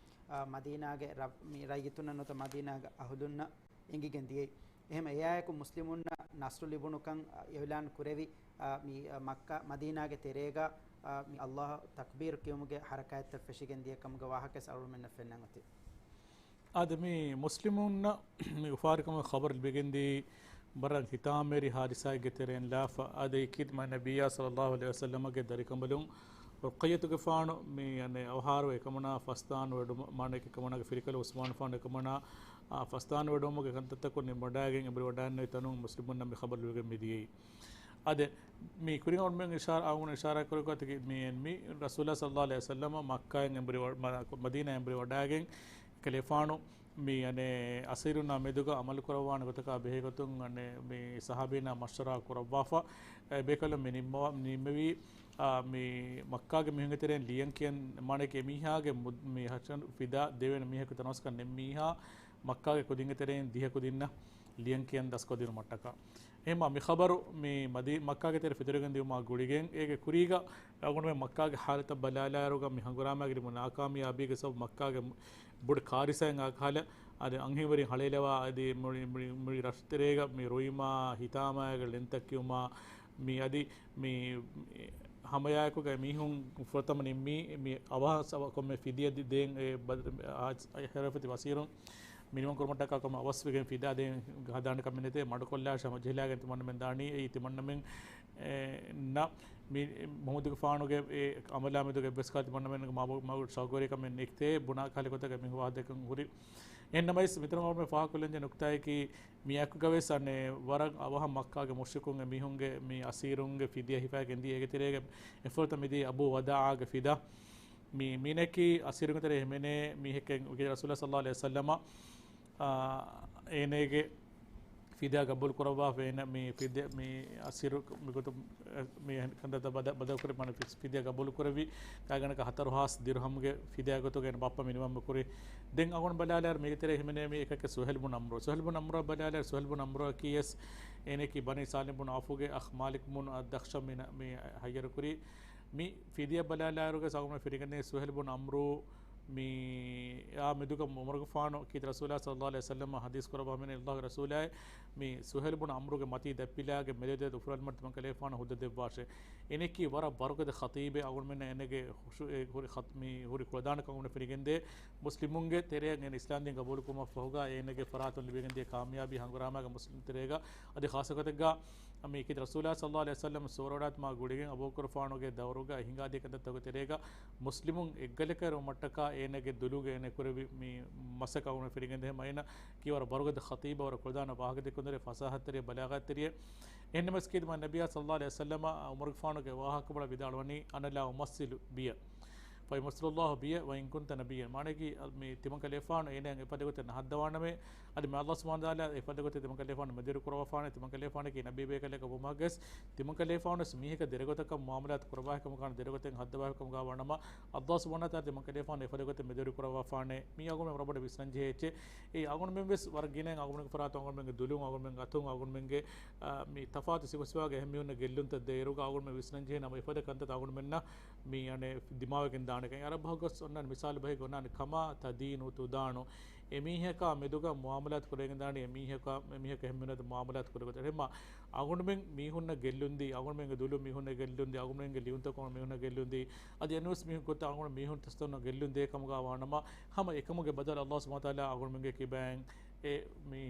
އާ، މަދީނާގެ ރަ-، މި ރައްޔިތުންނަށް ނުވަތަ މަދީނާގެ އަހުލުންނަށް އެނގިގެން ދިޔައީ. އެހެން އެއާއެކު މުސްލިމުންނަށް ނަޞްރު ލިބުނުކަން، އާ، އިޢުލާން ކުރެވި، އާ، މި، އާ، މައްކާ މަދީނާގެ ތެރޭގަ، އާ، މި ﷲ ތަކްބީރު ކިޔުމުގެ ޙަރަކާތްތައް ފެށިގެން ދިޔަ ކަމުގެ ވާހަކަ އަޅުމެންނަށް ފެންނަން އޮތީ. އާދެ، މި މުސްލިމުންނަށް މި އުފާވެރިކަމުގެ ޚަބަރު ލިބިގެންދީ ވަރަށް ހިތާމަވެރި ހާދިސާއެއްގެ ތެރެއިން ލާފަ. އާދެ، އެކީ މާ ނަބިއްޔާ ޞައްލައްލާހު ޢަލައިހި ވަސައްލަމަގެ ދަރިކަނބަލުން ރުޤައްޔަތުގެފާނު މި، އަނެއް، އަވަހާރަވެ އެކަމަނާ ފަސްދާން ވެޑުމަ-، މާނައަކީ އެކަމަނާގެ ފިރިކަލު ޢުސްމާނުގެފާނު އެކަމަނާ، އާ، ފަސްދާން ވެޑުވުމުގެ ކަންތައްތަކުން ނިމިވަޑައިގެން އެނބުރިވަޑައިގެންނެވި ތަނުން މުސްލިމުންނަށް މި ޚަބަރު ލިބިގެން މިދިޔައީ. އާދެ، މި ކުރިން އަޅުމެން އިޝާރާ، އަޅުގަނޑު އިޝާރާ ކުރި ގޮތަކީ މި، މި ރަސޫލާ ޞައްލައްލާހު ޢަލައިހި ވަސައްލަމަ މައްކާއިން އެނބުރި ވަ-، މަ-، މަދީނާ އެނބުރި ވަޑައިގެން ކަލޭފާނު މި އަނެއް އަސީރުންނާ މެދުގަ ޢަމަލު ކުރައްވާނެ ގޮތަކާ ބެހޭގޮތުން އަނެއް މި ޞަޙާބީންނާ މަޝްވަރާ ކުރައްވާފަ، އެ ބޭކަލުން މި ނިންމަވާ-، ނިންމެވީ، އާ، މި މައްކާގެ މީހުންގެ ތެރެއިން ލިޔަން ކިޔަން، މާނައަކީ އެމީހާގެ މު-، މި ހަށަން ފިދާ ދެވޭނެ މީހަކު ތަނަވަސްކަން ނެތް މީހާ މައްކާގެ ކުދިންގެ ތެރެއިން ދިހަ ކުދިންނަށް ލިޔަން ކިޔަން ދަސްކޮށްދިނުމަށްޓަކާ. އެހެންމާ މި ޚަބަރު މި މަދީ-، މައްކާގެ ތެރެ ފެތުރިގެން ދިއުމާ ގުޅިގެން އޭގެ ކުރީގަ އަޅުގަނޑުމެން މައްކާގެ ޙާލަތަށް ބަލާލާއިރުގަ މި ހަނގުރާމައިގެ ލިބުނު ނާކާމިޔާބީގެ ސަބަބު މައްކާގެ މު-، ބޮޑު ކާރިސާއެއް އާކަހަލަ އަދި އަންހެންވެރިން ހަޅޭލަވާ އަދި މުޅި، މުޅި، މުޅި ރަށުތެރޭގަ މި ރުއިމާ ހިތާމައިގެ ޅެންތައް ކިޔުމާ މި އަދި މި ހަމަޔާއެކުގަ މީހުން ފުރަތަމަ ނިންމީ މި އަވަހަށް ކޮންމެ ފިދިޔަ ދި-، ދޭން އެ ބަދ-، އާ، ޝަރަފަތި ވަޒީރުން މިނިވަން ކުރުމަށްޓަކާ ކޮންމެ އަވަސްވެގެން ފިދާ ދޭން ހަދާނެ ކަމެއް ނެތޭ، މަޑުކޮށްލާށޭ ހަމަޖެހިލާގެން ތިމަންނަމެން ދާނީ. އެއީ ތިމަންނަމެން، އެ، ނަ، މި މުޙައްމަދުގެފާނުގެ އެ އަމަލާމެދުގެ އެއްވެސް ކަހަލަ ތިމަންނަމެންގެ މަގު، މަގު ޝައުގުވެރިކަމެއް ނެތޭ، ބުނާ ކަހަލަ ގޮތަކަށް މި ވާހަކަ ދެކެން ހުރި. އެހެންނަމަވެސް މިތަނުން އަޅުގަނޑުމެން ފާހަގަކޮށްލަންޖެހޭ ނުކުތާއަކީ، މި އެކުގަވެސް އަނެއް ވަރަށް އަވަހަށް މައްކާގެ މުޝްރިކުން އެމީހުންގެ މި އަސީރުންގެ ފިދިޔަ ހިފައިގެން ދިޔަ. އޭގެ ތެރޭގަ އެފަދަ މިދިޔަ އަބޫ ވަދާޢާގެ ފިދާ. މި މީނައަކީ އަސީރުންގެ ތެރޭ ހިމެނޭ މީހެކެއް އުގޭ ރަސޫލާ ޞައްލައްލާހު ޢަލައިހި ވަސައްލަމަ، އާ، އޭނަގެ ފިދާ ގަބޫލު ކުރައްވާފަ އޭނަ މި ފިދިޔަ، މި އަސީރު މިގޮތުން، މި ކަންތައްތައް ބަދަ-، ބަދަލުކުރި މާނަ ފި-، ފިދިޔާ ގަބޫލުކުރެއްވި، ގާތްގަނޑަކަށް ހަތަރު ހާސް ދިރުހަމްގެ ފިދިޔާ ގޮތުގައި ބައްޕަ މިނިވަން ކުރި. ދެން އަޅުގަނޑު ބަލާލާއިރު މީގެ ތެރޭ ހިމެނޭ މީ އެކަކެއް ސުހައިލް ބުން ޢަމްރު. ސުހައިލް ބުން ޢަމްރުއަށް ބަލާލާއިރު ސުހައިލް ބުން ޢަމްރުއަކީ ވެސް އޭނައަކީ ބަނީ ސާލިމް ބުން ޢައުފުގެ އަޚް މާލިކް ބުން އައްދަޚްޝަމް މި ނަ-، މި ހައްޔަރު ކުރި. މި ފިދިޔާ ބަލާލާއިރުގަ އަޅުގަނޑު ފިރިގެންދޭ ސުހައިލް ބުން ޢަމްރު މި އާ މެދުގަ ޢުމަރުގެފާނު ކީރިތި ރަސޫލާ ޞައްލައްލާހު ޢަލައިހި ވަސައްލަމަށް ޙަދީޘް ކުރައްވާ ހިމެނޭ، ﷲގެ ރަސޫލާއޭ، މި ސުހައިލް ބުން ޢަމްރުގެ މަތީ ދަތްޕިލާގެ މެދު ދެ އުފުލަންމަ ތިމަން ކަލޭފާނަށް ހުއްދަ ދެއްވާށޭ. އޭނައަކީ ވަރަށް ވަރުގަދަ ޚަތީބެއް. އަޅުގަނޑުމެންނަށް އޭނަގެ ހުށު-، އެ ހުރި ޚަތް-، މި ހުރި ކުޅަދާނަ ކަމުގަ ފިރިގެންދޭ. މުސްލިމުންގެ ތެރެއަށް އޭނަ އިސްލާމްދީން ގަބޫލުކުރުމަށްފަހުގަ އޭނަގެ ފަރާތުން ލިބިގެންދިޔަ ކާމިޔާބީ ހަނގުރާމާގަ މުސްލިމް ތެރޭގަ އަދި ޚާއްޞަ ގޮތެއްގަ މި ކީރިތި ރަސޫލާ ޞައްލައްލާހު ޢަލައިހި ވަސައްލަމް ސޯރަވަޑާތުމާ ގުޅިގެން އަބޫބަކުރުފާނުގެ ދައުރުގަ ހިނގާދިޔަ ކަންތައްތަކުގެ ތެރޭގަ މުސްލިމުން އެއްގަލަކަށް ވުމަށްޓަކާ އޭނަގެ ދުލުގަ އޭނަ ކުރެއްވި މި މަސައްކަތް އަޅުގަނޑު ފިރިގެންދޭ. އެހެންމަ އޭނަ ކީ ވަރަށް ވަރުގަދަ ޚަތީބެއް، ވަރަށް ކުޅަދާނަ ވާހަކަދެއްކެވުނު ތެރެއެއް، ފަސާހަތްތެރިއެއް، ބަލާޣަތްތެރިއެއް. އެހެންނަމަވެސް ކީރިތި މާ ނަބިއްޔާ ޞައްލައްލާހު ޢަލައިހި ވަސައްލަމަ ޢުމަރުގެފާނުގެ ވާހަކަ ބަލާ ވިދާޅުވަނީ، "أنا لا أمثل بي، فيمثل الله بي وإن كنت نبيا." މާނައަކީ، މި ތިމަން ކަލޭފާނު އޭނައަށް އެފަދަ ގޮތެއް ނަހައްދަވާނަމޭ، އަދި މި ﷲ ސުބްޙާނަހޫ ވަތަޢާލާ އެފަދަ ގޮތެއް ތިމަން ކަލޭފާނު މެދުވެރި ކުރައްވާފާނެ، ތިމަން ކަލޭފާނަކީ ނަބީ ބޭކަލެއް ކަމުގަވެސް، ތިމަން ކަލޭފާނުވެސް މީހަކަށް ދެރަގޮތަކަށް މުޢާމަލާތު ކުރައްވާފިކަމުގާ، ދެރަގޮތެއް ހައްދަވާފިކަމުގާ ވާނަމަ، ﷲ ސުބްޙާނަހޫ ވަތަޢާލާ ތިމަން ކަލޭފާނު އެފަދަ ގޮތެއް މެދުވެރި ކުރައްވާފާނެ. މީ އަޅުގަނޑުމެން ރަބަޑަށް ވިސްނަންޖެހޭ އެއްޗެއް. އެއީ އަޅުގަނޑުމެންވެސް ވަރަށް ގިނައިން އަޅުގަނޑުމެންގެ ފަރާތުން، އަޅުގަނޑުމެންގެ ދުލުން، އަޅުގަނޑުމެންގެ އަތުން، އަޅުގަނޑުމެންގެ، އާ، މި ތަފާތު ސިފަ ސިފައިގެ އެހެން މީހުންނަށް ގެއްލުންތައް ދޭއިރުގަ އަޅުގަނޑުމެން ވިސްނަންޖެހޭނެ ހަމަ އެފަދަ ކަންތައްތައް އަޅުގަނޑުމެންނަށް މި އަނެއް ދިމާވެގެން ދާނެކަން. އަރަބު ބަހުގަސް އޮންނާނެ މިސާލު ބަހެއްގަ އޮންނާނެ، كما تدين تدان. އެމީހަކާ މެދުގަ މުޢާމަލާތު ކުރެވިގެން ދާނީ، އެމީހަކާ، އެމީހަކަށް އެހެން މީހުންނަށް މުޢާމަލާތު ކުރެވި ގޮތަށް. އެހެންމާ އަޅުގަނޑުމެން މީހުންނަށް ގެއްލުންދީ، އަޅުގަނޑުމެންގެ ދުލުން މީހުންނަށް ގެއްލުންދީ، އަޅުގަނޑުމެންގެ ލިޔުންތަކުން މީހުންނަށް ގެއްލުންދީ، އަދި އެންވެސް މީހުން ގޮތަށް އަޅުގަނޑު މީހުން ތަސްތައް ގެއްލުން ދޭ ކަމުގާ ވާނަމަ، ހަމަ އެކަމުގެ ބަދަލު ﷲ ސުބްޙާނަހޫ ވަތަޢާލާ އަޅުގަނޑުމެންގެ ކިބައިން އެ މީ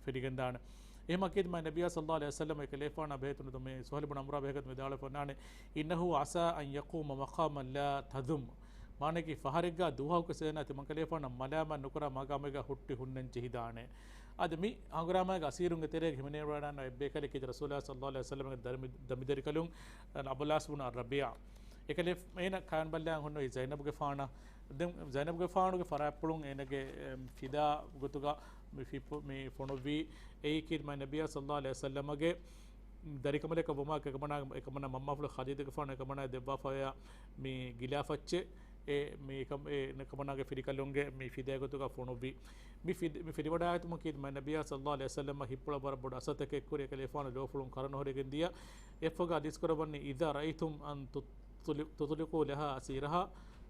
ފިރިގެންދާނެ. އެހެންމަ ކީރިތި މާ ނަބިއްޔާ ޞައްލައްލާހު ޢަލައިހި ވަސައްލަމަ އެކަލޭފާނާ ބެހޭ ތުނޑު މި ސުހައިލް ބުން ޢަމްރާ ބެހޭގޮތުން ވިދާޅުވެފަ އޮންނާނެ، إنه عسى أن يقوم مقاما لا تذم. މާނައަކީ ފަހަރެއްގަ ދުވަހަކުވެސް އޭނާ ތިމަން ކަލޭފާނަށް މަލާމާތް ނުކުރާ މަގާމެއްގަ ހުއްޓި ހުންނަން ޖެހިދާނެ. އަދި މި ހަނގުރާމާގެ އަސީރުންގެ ތެރޭގަ ހިމެނޭވަޑައިގަންނަވާ އެއްބޭކަލެއް ކީރިތި ރަސޫލާ ޞައްލަﷲު ޢަލައިހި ވަސައްލަމަގެ ދަރިމި-، ދަމިދަރިކަލުން އަބުލް ޢާޞް ބުނު އައްރަބީޢާ. އެކަލޭ އޭނަ ކަޔަންބައްލައަށް ހުންނެވީ ޒައިނަބުގެފާނަށް. ދެން ޒައިނަބުގެފާނުގެ ފަރާތްޕުޅުން އޭނަގެ، އެ، ފިދާ ގޮތުގަ މި ފި-، މި ފޮނުއްވީ. އެއީ ކީރިތި މާތް ނަބިއްޔާ ޞައްލަﷲު ޢަލައިހި ވަސައްލަމަގެ ދަރިކަނބަލަކަށް ވުމާ އެކަމަނާ، އެކަމަނާ މަންމާފުޅު ޚަދީޖަތުގެފާނު އެކަމަނާ ދެއްވާފައިވާ މި ގިލާފައްޗެއް އެ މި އެކަމ-، އެ އެކަމަނާގެ ފިރިކަލުންގެ މި ފިދާ ގޮތުގަ ފޮނުއްވި. މި ފި-، މި ފިލިވަޑާގަތުމަށް ކީރިތި މާތް ނަބިއްޔާ ޞައްލަﷲު ޢަލައިހި ވަސައްލަމަށް ހިތްޕުޅަށް ވަރަށް ބޮޑު އަސަރުތަކެއް ކުރި އެކަލޭގެފާނު ލޯފުޅުން ކަރަނު ހުރެގެން ދިޔަ. އެއަށްފަހުގަ ޙަދީޘް ކުރައްވަނީ، إذا رأيتم أن تطلق-، تطلقوا لها أسيرها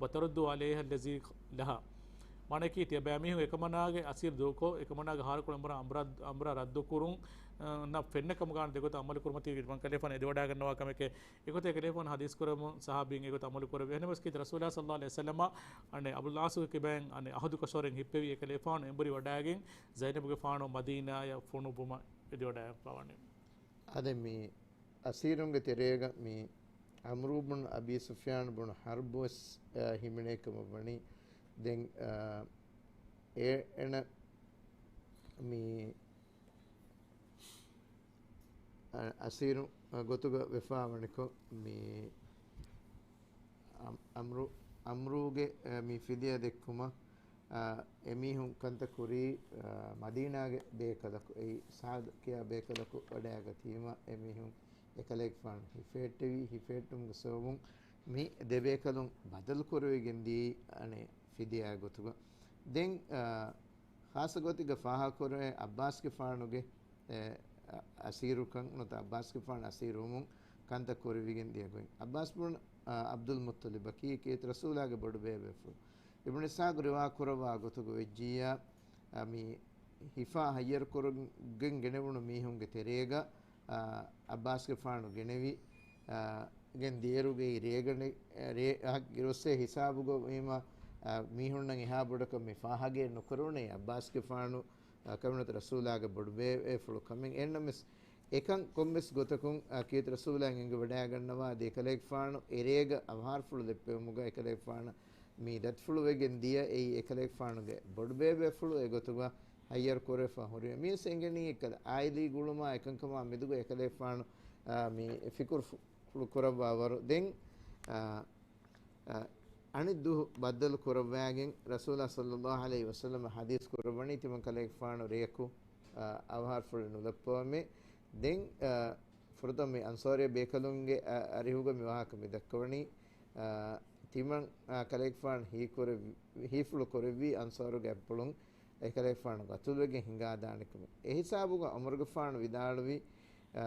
وتردوا عليها الذي لها. މާނައަކީ ތިޔަބައިމީހުން އެކަމަނާގެ އަސީރު ދޫކޮށް، އެކަމަނާގެ ހާރުކޮޅު އަނބުރާ، އަނބުރާ، އަނބުރާ ރައްދުކުރުން، އަ، ނަ ފެންނަ ކަމުގަ ދެގޮތަށް އަމަލު ކުރުމަށް ތިމަން ކަލޭގެފާނު އެދިވަޑައިގަންނަވާ ކަމެކޭ. އެގޮތަށް އެކަލޭގެފާނު ޙަދީޘް ކުރަމުން ޞަޙާބީން އެގޮތަށް އަމަލު ކުރެއްވި. އެހެންނަމަވެސް ކީރިތި ރަސޫލާ ޞައްލަﷲު ޢަލައިހި ވަސައްލަމަ އަނެއް އަބުލް ޢާޞުގެ ކިބައިން އަނެއް ޢަހުދު ކަށަވަރެއް ހިއްޕެވި އެކަލޭގެފާނު އެނބުރި ވަޑައިގެން ޒައިނަބުގެފާނު މަދީނާއަށް ފޮނުއްވުމަށް އެދިވަޑައިގަންނަވާނެ. އަދި މި އަސީރުންގެ ތެރޭގަ މި ޢަމްރޫ ބުން އަބީ ސުފްޔާން ބުން ޙަރްބު ވެސް، އަ، ހިމެނޭ ކަމަށް ވަނީ. ދެން، އަ، އެ-، އޭނަ މި، އަ، އަސީރު، އަ، ގޮތުގަ ވެފާ ވަނިކޮށް މި އަމް-، އަމްރު-، އަމްރޫގެ، އަ، މި ފިދިޔާ ދެއްކުމަށް، އަ، އެމީހުން ކަންތައް ކުރީ، އަ، މަދީނާގެ ބޭކަލަކު، އެއީ ސާދު ކިޔާ ބޭކަލަކު ވަޑައިގަތީމަ އެމީހުން އެކަލޭގެފާނު ހިފެހެއްޓެވި، ހިފެހެއްޓުމުގެ ސަބަބުން މި ދެބޭކަލުން ބަދަލު ކުރެވިގެން ދިޔައީ އަނެއް ފިދިޔާ ގޮތުގަ. ދެން، އަ، ޚާއްޞަ ގޮތެއްގަ ފާހަގަކުރެވޭ ޢައްބާސްގެފާނުގެ، އެ، އަ-، އަސީރުކަން ނުވަތަ ޢައްބާސްގެފާނު އަސީރުވުމުން ކަންތައް ކުރެވިގެން ދިޔަ ގޮތް. ޢައްބާސް ބުން، އަ، ޢަބްދުލް މުއްޠަލިބަކީ ކީރިތި ރަސޫލާގެ ބޮޑުބޭބޭފުޅު. އިބްނު އިސްޙާޤު ރިވާ ކުރައްވާ ގޮތުގަ ވެއްޖިއްޔާ، އަ، މި ހިފާ ހައްޔަރު ކުރައްވަން ގެނެވުނު މީހުންގެ ތެރޭގަ، އަ، ޢައްބާސްގެފާނު ގެނެވި، އަ، ގެން ދިޔައިރުގައި ރޭގަނޑެއް، ރޭ، އަ، ރޮއްސޭ ހިސާބުގަ ވީމަ، އަ، މީހުންނަށް އެހާ ބޮޑަކަށް މި ފާހަގައެއް ނުކުރެވުނޭ ޢައްބާސްގެފާނު، އަ، ކަމެއް ނުވަތަ ރަސޫލާގެ ބޮޑުބޭބޭފުޅު ކަމެއް. އެހެންނަމަވެސް އެކަން ކޮންމެސް ގޮތަކުން، އަ، ކީރިތި ރަސޫލާއަށް އެނގިވަޑައިގަންނަވާ ދެ އެކަލޭގެފާނު އެރޭގަ އަވަހާރަފުޅު ދެއްވެވުމުގަ އެކަލޭގެފާނަށް މި ދަތިފުޅުވެގެން ދިޔަ އެއީ އެކަލޭގެފާނުގެ ބޮޑުބޭބޭފުޅު އެގޮތުގަ ހައްޔަރު ކުރެވިފަ ހުރި. މިވެސް އެނގެނީ އެކަލަ-، އާއިލީ ގުޅުމާ އެކަންކަމާ މެދުގަ އެކަލޭގެފާނު، އާ، މި ފިކުރު ފު-، ފުޅު ކުރައްވާ ވަރު. ދެން، އާ، އަ، އަނެއް ދުވަހު ބައްދަލު ކުރައްވައިގެން ރަސޫލާ ޞައްލަﷲު ޢަލައިހި ވަސައްލަމަ ޙަދީޘް ކުރައްވަނީ ތިމަން ކަލޭގެފާނު ރެޔަކު، އަ، އަވަހާރަފުޅެއް ނުލައްޕަވަމޭ. ދެން، އަ، ފުރަތަމަ މި އަންޞާރީ ބޭކަލުންގެ، އަ، އަރިހުގަ މި ވާހަކަ މި ދައްކަވަނީ، އަ، ތިމަން، އަ، ކަލޭގެފާނު ހީކުރެއް-، ހީފުޅު ކުރެއްވީ އަންޞާރުގެ އަތްޕުޅުން އެކަލޭގެފާނު ގަތުލުވެގެން ހިނގާދާނެ ކަމަށް. އެހިސާބުގަ ޢުމަރުގެފާނު ވިދާޅުވި، އަ،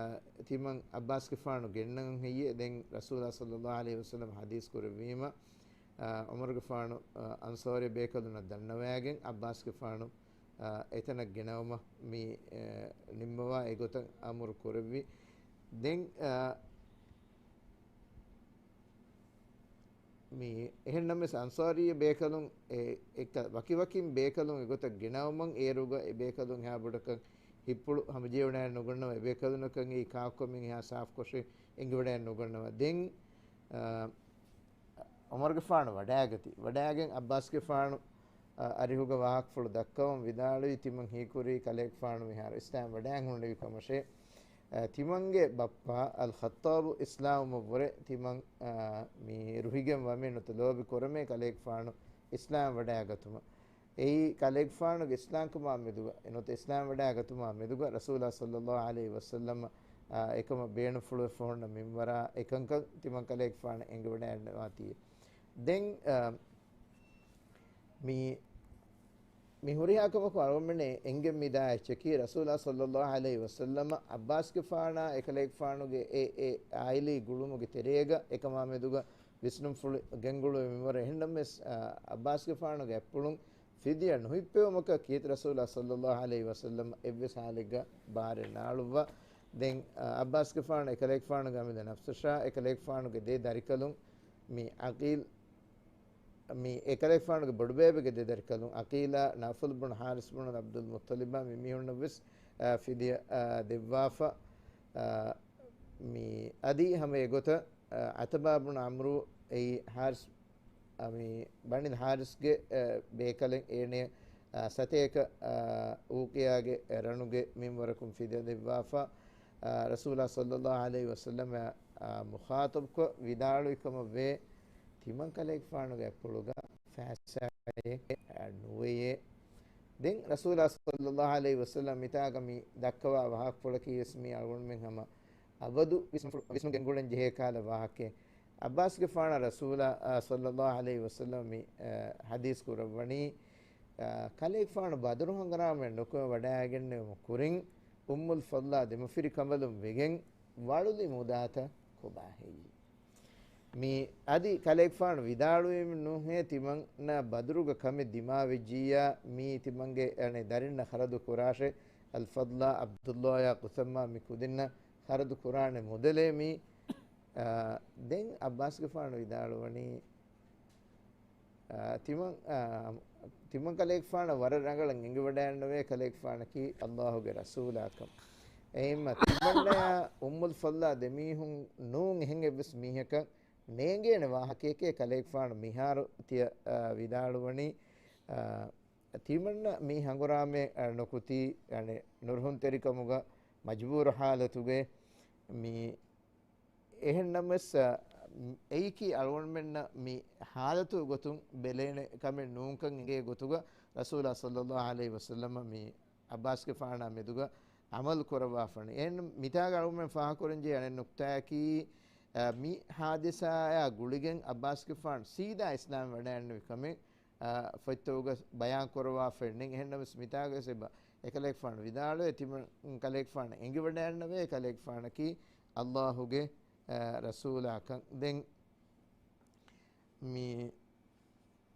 ތިމަން ޢައްބާސްގެފާނު ގެންނަން ހެއްޔޭ؟ ދެން ރަސޫލާ ޞައްލަﷲު ޢަލައިހި ވަސައްލަމަ ޙަދީޘް ކުރެއްވީމަ، އަ، ޢުމަރުގެފާނު، އަ، އަންޞާރީ ބޭކަލުންނަށް ދަންނަވައިގެން ޢައްބާސްގެފާނު، އަ، އެތަނަށް ގެނައުމަށް މި، އަ، ނިންމަވާ އެގޮތަށް އަމުރު ކުރެއްވި. ދެން، އަ، މި އެހެންނަމަވެސް އަންޞާރީ ބޭކަލުން އެ، އެކަ-، ވަކިވަކިން ބޭކަލުން އެގޮތަށް ގެނައުމަށް އޭރުގަ އެ ބޭކަލުން އެހާ ބޮޑަކަށް ހިތްޕުޅު ހަމަޖެހިވަޑައިގަންނަވަން ނުގަންނަވަ، އެ ބޭކަލުންނަކަށް އެއީ ކާކުކަމެއް އެހާ ސާފުކޮށެއް އެނގިވަޑައިގަންނަވަން ނުގަންނަވަ. ދެން، އަ، އުމަރުގެފާނު ވަޑައިގަތީ. ވަޑައިގެން ޢައްބާސްގެފާނު، އަ، އަރިހުގަ ވާހަކަފުޅު ދައްކަވަން ވިދާޅުވީ ތިމަން ހީކުރީ ކަލޭގެފާނު މިހާރު އިސްލާމް ވަޑައިގެން ހުންނެވި ކަމަށޭ. އަ، ތިމަންގެ ބައްޕަ އަލްޚައްޠާބު އިސްލާމްވުމަށްވުރެ ތިމަން، އަ، މި ރުހިގެން ވަމޭ ނުވަތަ ލޯބި ކުރަމޭ ކަލޭގެފާނު އިސްލާމް ވަޑައިގަތުމަށް. އެއީ ކަލޭގެފާނުގެ އިސްލާމްކަމާ މެދުގަ، ނުވަތަ އިސްލާމް ވަޑައިގަތުމާ މެދުގަ ރަސޫލާ ޞައްލަﷲު ޢަލައިހި ވަސައްލަމަ، އާ، އެކަމަށް ބޭނުންފުޅުވެފަ ހުންނަ މިންވަރާ އެކަންކަން ތިމަން ކަލޭގެފާނަށް އެނގިވަޑައިގަންނަވާތީ. ދެން، އާ، މި، މި ހުރިހާ ކަމަކު އަޅުގަނޑުމެން އެނގެން މިދާ އެއްޗަކީ ރަސޫލާ ޞައްލަﷲު ޢަލައިހި ވަސައްލަމަ ޢައްބާސްގެފާނާ އެކަލޭގެފާނުގެ އެ، އެ އާއިލީ ގުޅުމުގެ ތެރޭގަ އެކަމާ މެދުގަ ވިސްނުންފުޅު ގެންގުޅުވި މިންވަރު. އެހެންނަމަވެސް، އާ، ޢައްބާސްގެފާނުގެ އަތްޕުޅުން ފިދިޔަ ނުހިއްޕެވުމަކަށް ކީރިތި ރަސޫލާ ޞައްލަﷲު ޢަލައިހި ވަސައްލަމަ އެއްވެސް ޙާލެއްގަ ބާރެއް ނާޅުއްވާ. ދެން، އާ، ޢައްބާސްގެފާނު އެކަލޭގެފާނުގެ އަމިއްލަ ނަފްސަށާ އެކަލޭގެފާނުގެ ދެ ދަރިކަލުން މި ޢަޤީލް، މި އެކަލޭގެފާނުގެ ބޮޑުބޭބެގެ ދެ ދަރިކަލުން ޢަޤީލާ، ނައުފަލް ބުނު ޙާރިސް ބުނު ޢަބްދުލް މުއްޠަލިބާ މި މީހުންނަށްވެސް، އާ، ފިދިޔަ، އާ، ދެއްވާފަ. އާ، މި އަދި ހަމަ އެގޮތަށް، އާ، ޢަތަބާ ބުނު ޢަމްރު އެއީ ޙާރިސް، އާ، މި ބަނީ ޙާރިސްގެ، އާ، ބޭކަލެއް އޭނެ އާ، ސަތޭކަ، އާ، އޫޤިޔާގެ ރަނުގެ މިންވަރަކުން ފިދިޔަ ދެއްވާފަ، އާ، ރަސޫލާ ޞައްލައްލާހު ޢަލައިހި ވަސައްލަމަ، އާ، މުޚާޠަބުކޮށް ވިދާޅުވި ކަމަށް ވޭ، ތިމަން ކަލޭގެފާނުގެ އަތްޕުޅުގަ ފައިސާއެއް، އާ، ނުވެޔޭ. ދެން ރަސޫލާ ޞައްލައްލާހު ޢަލައިހި ވަސައްލަމަ މިތާގަ މި ދައްކަވާ ވާހަކަފުޅަކީ ވެސް މީ އަޅުގަނޑުމެން ހަމަ އަބަދު ވިސްނުފުޅު-، ވިސްނުގެން ގުޅެން ޖެހޭ ކަހަލަ ވާހަކައެއް. ޢައްބާސްގެފާނަށް ރަސޫލާ، އާ، ޞައްލައްލާހު ޢަލައިހި ވަސައްލަމަ މި، އާ، ޙަދީޘް ކުރައްވަނީ، އާ، ކަލޭގެފާނު ބަދުރު ހަނގުރާމައެއް ނުކުމެ ވަޑައިގެންނެވުމު ކުރިން، އުއްމުލް ފަޟްލާ ދެމަފިރި ކަނބަލުން ވެގެން ވަޅުލި މުދާތައް ކޮބާ ހެއްޔީ؟ މި އަދި ކަލޭގެފާނު ވިދާޅުވީމެއް ނޫނޭ، ތިމަންނަށް ބަދުރުގަ ކަމެއް ދިމާވެއްޖިއްޔާ، މީ ތިމަންގެ އަނެއް ދަރިންނަށް ޚަރަދު ކުރާށޭ، އަލްފަޟްލާ، ޢަބްދުﷲ، ޤުސައްމާ މި ކުދިންނަށް ޚަރަދު ކުރާނެ މުދަލޭ މީ. އާ، ދެން ޢައްބާސްގެފާނު ވިދާޅުވަނީ، އާ، ތިމަން، އާ، ތިމަން ކަލޭގެފާނަށް ވަރަށް ރަނގަޅަށް އެނގިވަޑައިގަންނަވޭ ކަލޭގެފާނަކީ ﷲ ގެ ރަސޫލާކަން. އެހެންމަ ތިމަންނަޔާ އުއްމުލް ފަޟްލާ ދެމީހުން ނޫން އެހެން އެއްވެސް މީހަކަށް ނޭނގޭނެ ވާހަކައެކޭ ކަލޭގެފާނު މިހާރު ތިޔަ، އާ، ވިދާޅުވަނީ، އާ، ތިމަންނަ މި ހަނގުރާމައެއް، އާ، ނުކުތީ، އަނެއް ނުރުހުންތެރިކަމުގަ މަޖްބޫރު ޙާލަތުގައި މި އެހެންނަމަވެސް، އަ، އެއީކީ އަޅުގަނޑުމެންނަށް މި ޙާލަތު ގޮތުން ބެލޭނެ ކަމެއް ނޫންކަން އެނގޭ ގޮތުގަ ރަސޫލާ ޞައްލައްލާހު ޢަލައިހި ވަސައްލަމަ މި ޢައްބާސްގެފާނާ މެދުގަ ޢަމަލު ކުރައްވާފަނީ. އެހެން މިތާގަ އަޅުގަނޑުމެން ފާހަގަކުރަންޖެހޭ އަނެއް ނުކްތާއަކީ، އަ، މި ޙާދިސާއާ ގުޅިގެން ޢައްބާސްގެފާނު ސީދާ އިސްލާމް ވަޑައިގެންނެވި ކަމެއް، އަ، ފޮތްތަކުގަ ބަޔާން ކުރައްވާފައެއް ނެތް. އެހެންނަމަވެސް މިތާގަވެސް އެބަ އެކަލޭގެފާނު ވިދާޅުވޭ، ތިމަން ކަލޭގެފާނަށް އެނގިވަޑައިގަންނަވޭ ކަލޭގެފާނަކީ ﷲ ގެ، އަ، ރަސޫލާކަން. ދެން މި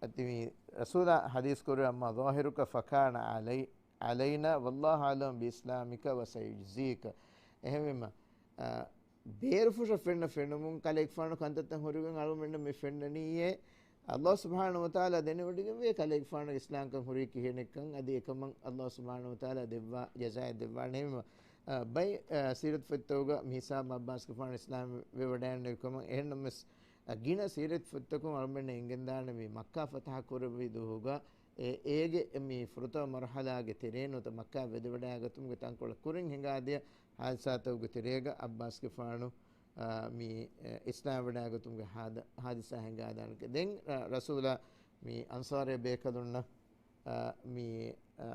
އަދި މި ރަސޫލާ ޙަދީޘް ކުރި، أما ظاهرك فكان علي-، علينا والله أعلم بإسلامك وسيجزيك. އެހެންވީމަ، އަ، ބޭރުފުށަށް ފެންނަ ފެނުމުން ކަލޭގެފާނު ކަންތައްތައް ހުރިގެން އަޅުމެންނަށް މި ފެންނަނީއޭ، ﷲ ސުބްޙާނަހޫ ވަތަޢާލާ ދެނެވޮޑިގެންވޭ ކަލޭގެފާނަށް އިސްލާމްކަން ހުރީ ކިހިނެއްކަން، އަދި އެކަމަށް ﷲ ސުބްޙާނަހޫ ވަތަޢާލާ ދެއްވާ ޖަޒާއެއް ދެއްވާނެ. އެހެންވީމަ، އަ، ބައެއް، އަ، ސީރަތު ފޮތްތަކުގަ މި ހިސާބަށް ޢައްބާސްގެފާނު އިސްލާމް ވެވަޑައިގެންނެވި ކަމަށް. އެހެންނަމަވެސް، އަ، ގިނަ ސީރަތު ފޮތްތަކުން އަޅުމެންނަށް އެނގެންދާނެ މި މައްކާ ފަތަޙަ ކުރެއްވި ދުވަހުގަ އެ، އޭގެ މި ފުރަތަމަ މަރުޙަލާގެ ތެރޭން ނުވަތަ މައްކާ ވެދެވަޑައިގަތުމުގެ ތަންކޮޅަށް ކުރިން ހިނގާދިޔަ ޙާދިސާތަކުގެ ތެރޭގަ ޢައްބާސްގެފާނު، އާ، މި، އެ، އިސްލާމް ވަޑައިގަތުމުގެ ޙާދަ-، ޙާދިސާ ހިނގާދާނެ. ދެން، އަ، ރަސޫލާ މި އަންޞާރީ ބޭކަލުންނަށް، އާ، މި، އާ،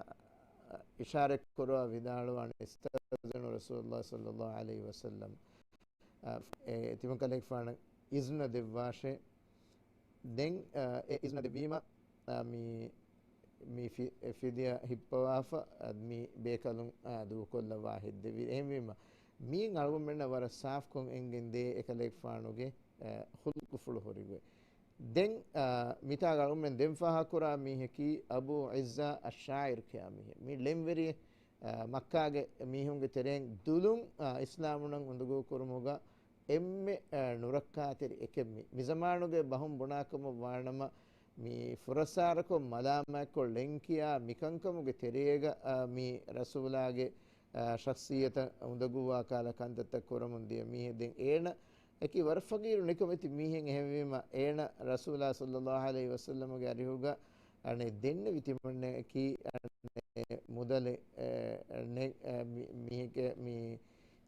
އިޝާރަތް ކުރައްވާ ވިދާޅުވާނެ، استأذن رسول الله صلى الله عليه وسلم. އާ، އެ، ތިމަން ކަލޭގެފާނަށް އިޒްނަ ދެއްވާށޭ. ދެން، އާ، އެ އިޒްނަ ދެއްވީމަ، އާ، މި، މި ފި-، އެ ފިދިޔަ ހިއްޕަވާފަ، އާ، މި ބޭކަލުން، އާ، ދޫކޮށްލައްވާ ހެއްދެވި. އެހެންވީމަ، މީން އަޅުގަނޑުމެންނަށް ވަރަށް ސާފްކޮށް އެނގެންދޭ އެކަލޭގެފާނުގެ، އާ، ޚުލްޤުފުޅު ހުރިގޮތް. ދެން، އާ، މިތާގަ އަޅުގަނޑުމެން ދެން ފާހަގަކުރާ މީހަކީ އަބޫ ޢިއްޒާ އައްޝާޢިރު ކިޔާ މީހެއް. މި ޅެންވެރިއެއް، އާ، މައްކާގެ މީހުންގެ ތެރެއިން ދުލުން، އާ، އިސްލާމުން އުނދަގޫ ކުރުމުގަ އެންމެ، އާ، ނުރައްކާތެރި އެކެއް މި. މި ޒަމާނުގެ ބަހުން ބުނާކަމަށް ވާނަމަ، މި ފުރައްސާރަކޮށް މަލާމާތްކޮށް ޅެން ކިޔާ މިކަންކަމުގެ ތެރޭގަ، އާ، މި ރަސޫލާގެ، އާ، ޝަޚްޞިއްޔަތަށް އުނދަގޫވާ ކަހަލަ ކަންތައްތައް ކުރަމުން ދިޔަ މީހެއް. ދެން އޭނަ އެކި ވަރަށް ފަގީރު ނިކަމެތި މީހެއް. އެހެންވީމަ، އޭނަ ރަސޫލާ ޞައްލައްލާހު ޢަލައިހި ވަސައްލަމަގެ އަރިހުގަ އަނެއް ދެންނެވި ތިމަންނައަކީ އަނެއް މުދަލެއް، އެ، ނެ-، އެ، މި-، މީހެއްގެ މި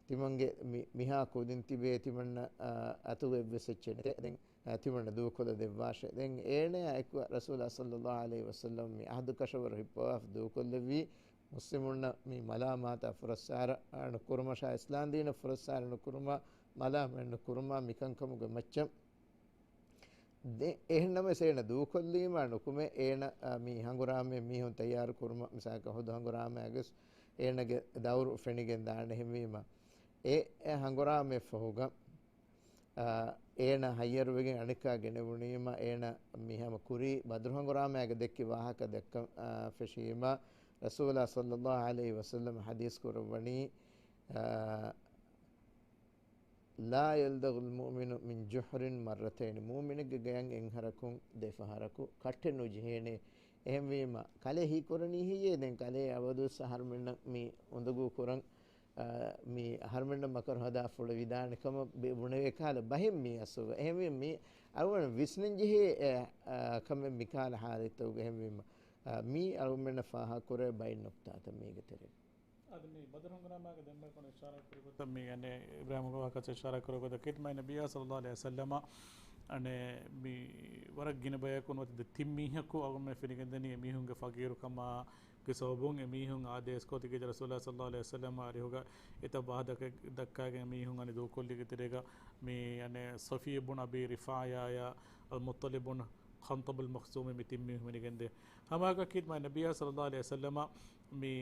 ތިމަންގެ މި-، މިހާ ކުދިން ތިބޭ ތިމަންނަ، އަ، އަތުގަ އެއްވެސް އެއްޗެއް ނެތޭ. ދެން، އަ، ތިމަންނަ ދޫކޮށްލަ ދެއްވާށޭ. ދެން އޭނަޔާ އެކު ރަސޫލާ ޞައްލައްލާހު ޢަލައިހި ވަސައްލަމަ މި އަހްދު ކަށަވަރު ހިއްޕަވާފަ ދޫކޮށްލެއްވީ. މުސްލިމުންނަށް މި މަލާމާތާ ފުރައްސާރަ، އަ، ނުކުރުމަށާ، އިސްލާމްދީނަށް ފުރައްސާރަ ނުކުރުމާ، މަލާމާތް ނުކުރުމާ މިކަންކަމުގެ މައްޗަށް. ދެ-، އެހެންނަމަވެސް އޭނަ ދޫކޮށްލީމާ ނުކުމެ، އޭނަ، އަ، މި ހަނގުރާމައެއް މީހުން ތައްޔާރު ކުރުމަށް، މިސާލަކަށް އުޙުދު ހަނގުރާމައިގަސް އޭނަގެ ދައުރު ފެނިގެން ދާނެ. އެހެންވީމަ، އެ، އެ ހަނގުރާމައެއް ފަހުގަ، އާ، އޭނަ ހައްޔަރުވެގެން އަނެއްކާ ގެނެވުނީމަ، އޭނަ މި ހަމަ ކުރީ ބަދުރު ހަނގުރާމައިގަ ދެއްކި ވާހަކަ ދެއްކަން، އާ، ފެށީމަ، ރަސޫލާ ޞައްލައްލާހު ޢަލައިހި ވަސައްލަމަ ޙަދީޘް ކުރައްވަނީ، އާ، لا يلدغ المؤمن من جحر مرتين. މުއުމިނެއްގެ ގަޔަށް އެއް ފަހަރަކުން ދެ ފަހަރަކު ކައްޓެއް ނުޖެހޭނެ. އެހެންވީމަ، ކަލޭ ހީކުރަނީ ހެއްޔޭ؟ ދެން ކަލޭ އަބަދުވެސް އަހަރުމެންނަށް މި އުނދަގޫ ކުރަން، އާ، މި އަހަރުމެންނަށް މަކަރު ހަދާ ފުޅެވިދާނެ ކަމަށް ބެ-، ބުނެވޭ ކަހަލަ ބަހެއް މީ އަސްލުގަ. އެހެންވީމަ، މި އަޅުގަނޑު ވިސްނަން ޖެހޭ، އެ، އާ، ކަމެއް މި ކަހަލަ ޙާލަތްތަކުގަ. އެހެންވީމަ، މީ އަޅުމެންނަށް ފާހަގަކުރޭ ބައެއް ނުކްތާތައް މީގެ ތެރޭ. އަދި މި ބަދުރު ހަނގުރާމާގެ ދެންމެ ކޮން އިޝާރާތް ކުރި ގޮތަށް މި އަނެއް އިބްރާހިމް ވާހަކަ އިޝާރާތް ކުރި ގޮތަށް ކީރިތި މާތް ނަބިއްޔާ ޞައްލައްލާހު ޢަލައިހި ވަސައްލަމަ އަނެއް މި ވަރަށް ގިނަ ބަޔަކު ނުވަތަ ދެ ތިން މީހަކު އަޅުމެން ފެނިގެންދަނީ އެމީހުންގެ ފަގީރުކަމާ ގެ ސަބަބުން އެމީހުން އާދޭސްކޮށް ތިގެ ރަސޫލާ ޞައްލައްލާހު ޢަލައިހި ވަސައްލަމަ އަރިހުގަ އެތައް ވާހަކަ ދައްކާ-، ދައްކާގެން އެމީހުން އަނެއް ދޫކޮށްލީގެ ތެރޭގަ މި އަނެއް ޞަފިއްޔަ ބުން އަބީ ރިފާޢާއާ އަލް މުއްޠަލިބު ބުން ޚަންޠަބުލް މަޚްޒޫމީ މި ތިން މީހުން ފެނިގެންދޭ. ހަމައެކަނި ކީރިތި މާތް ނަބިއްޔާ ޞައްލައްލާހު ޢަލައިހި ވަސައްލަމަ މި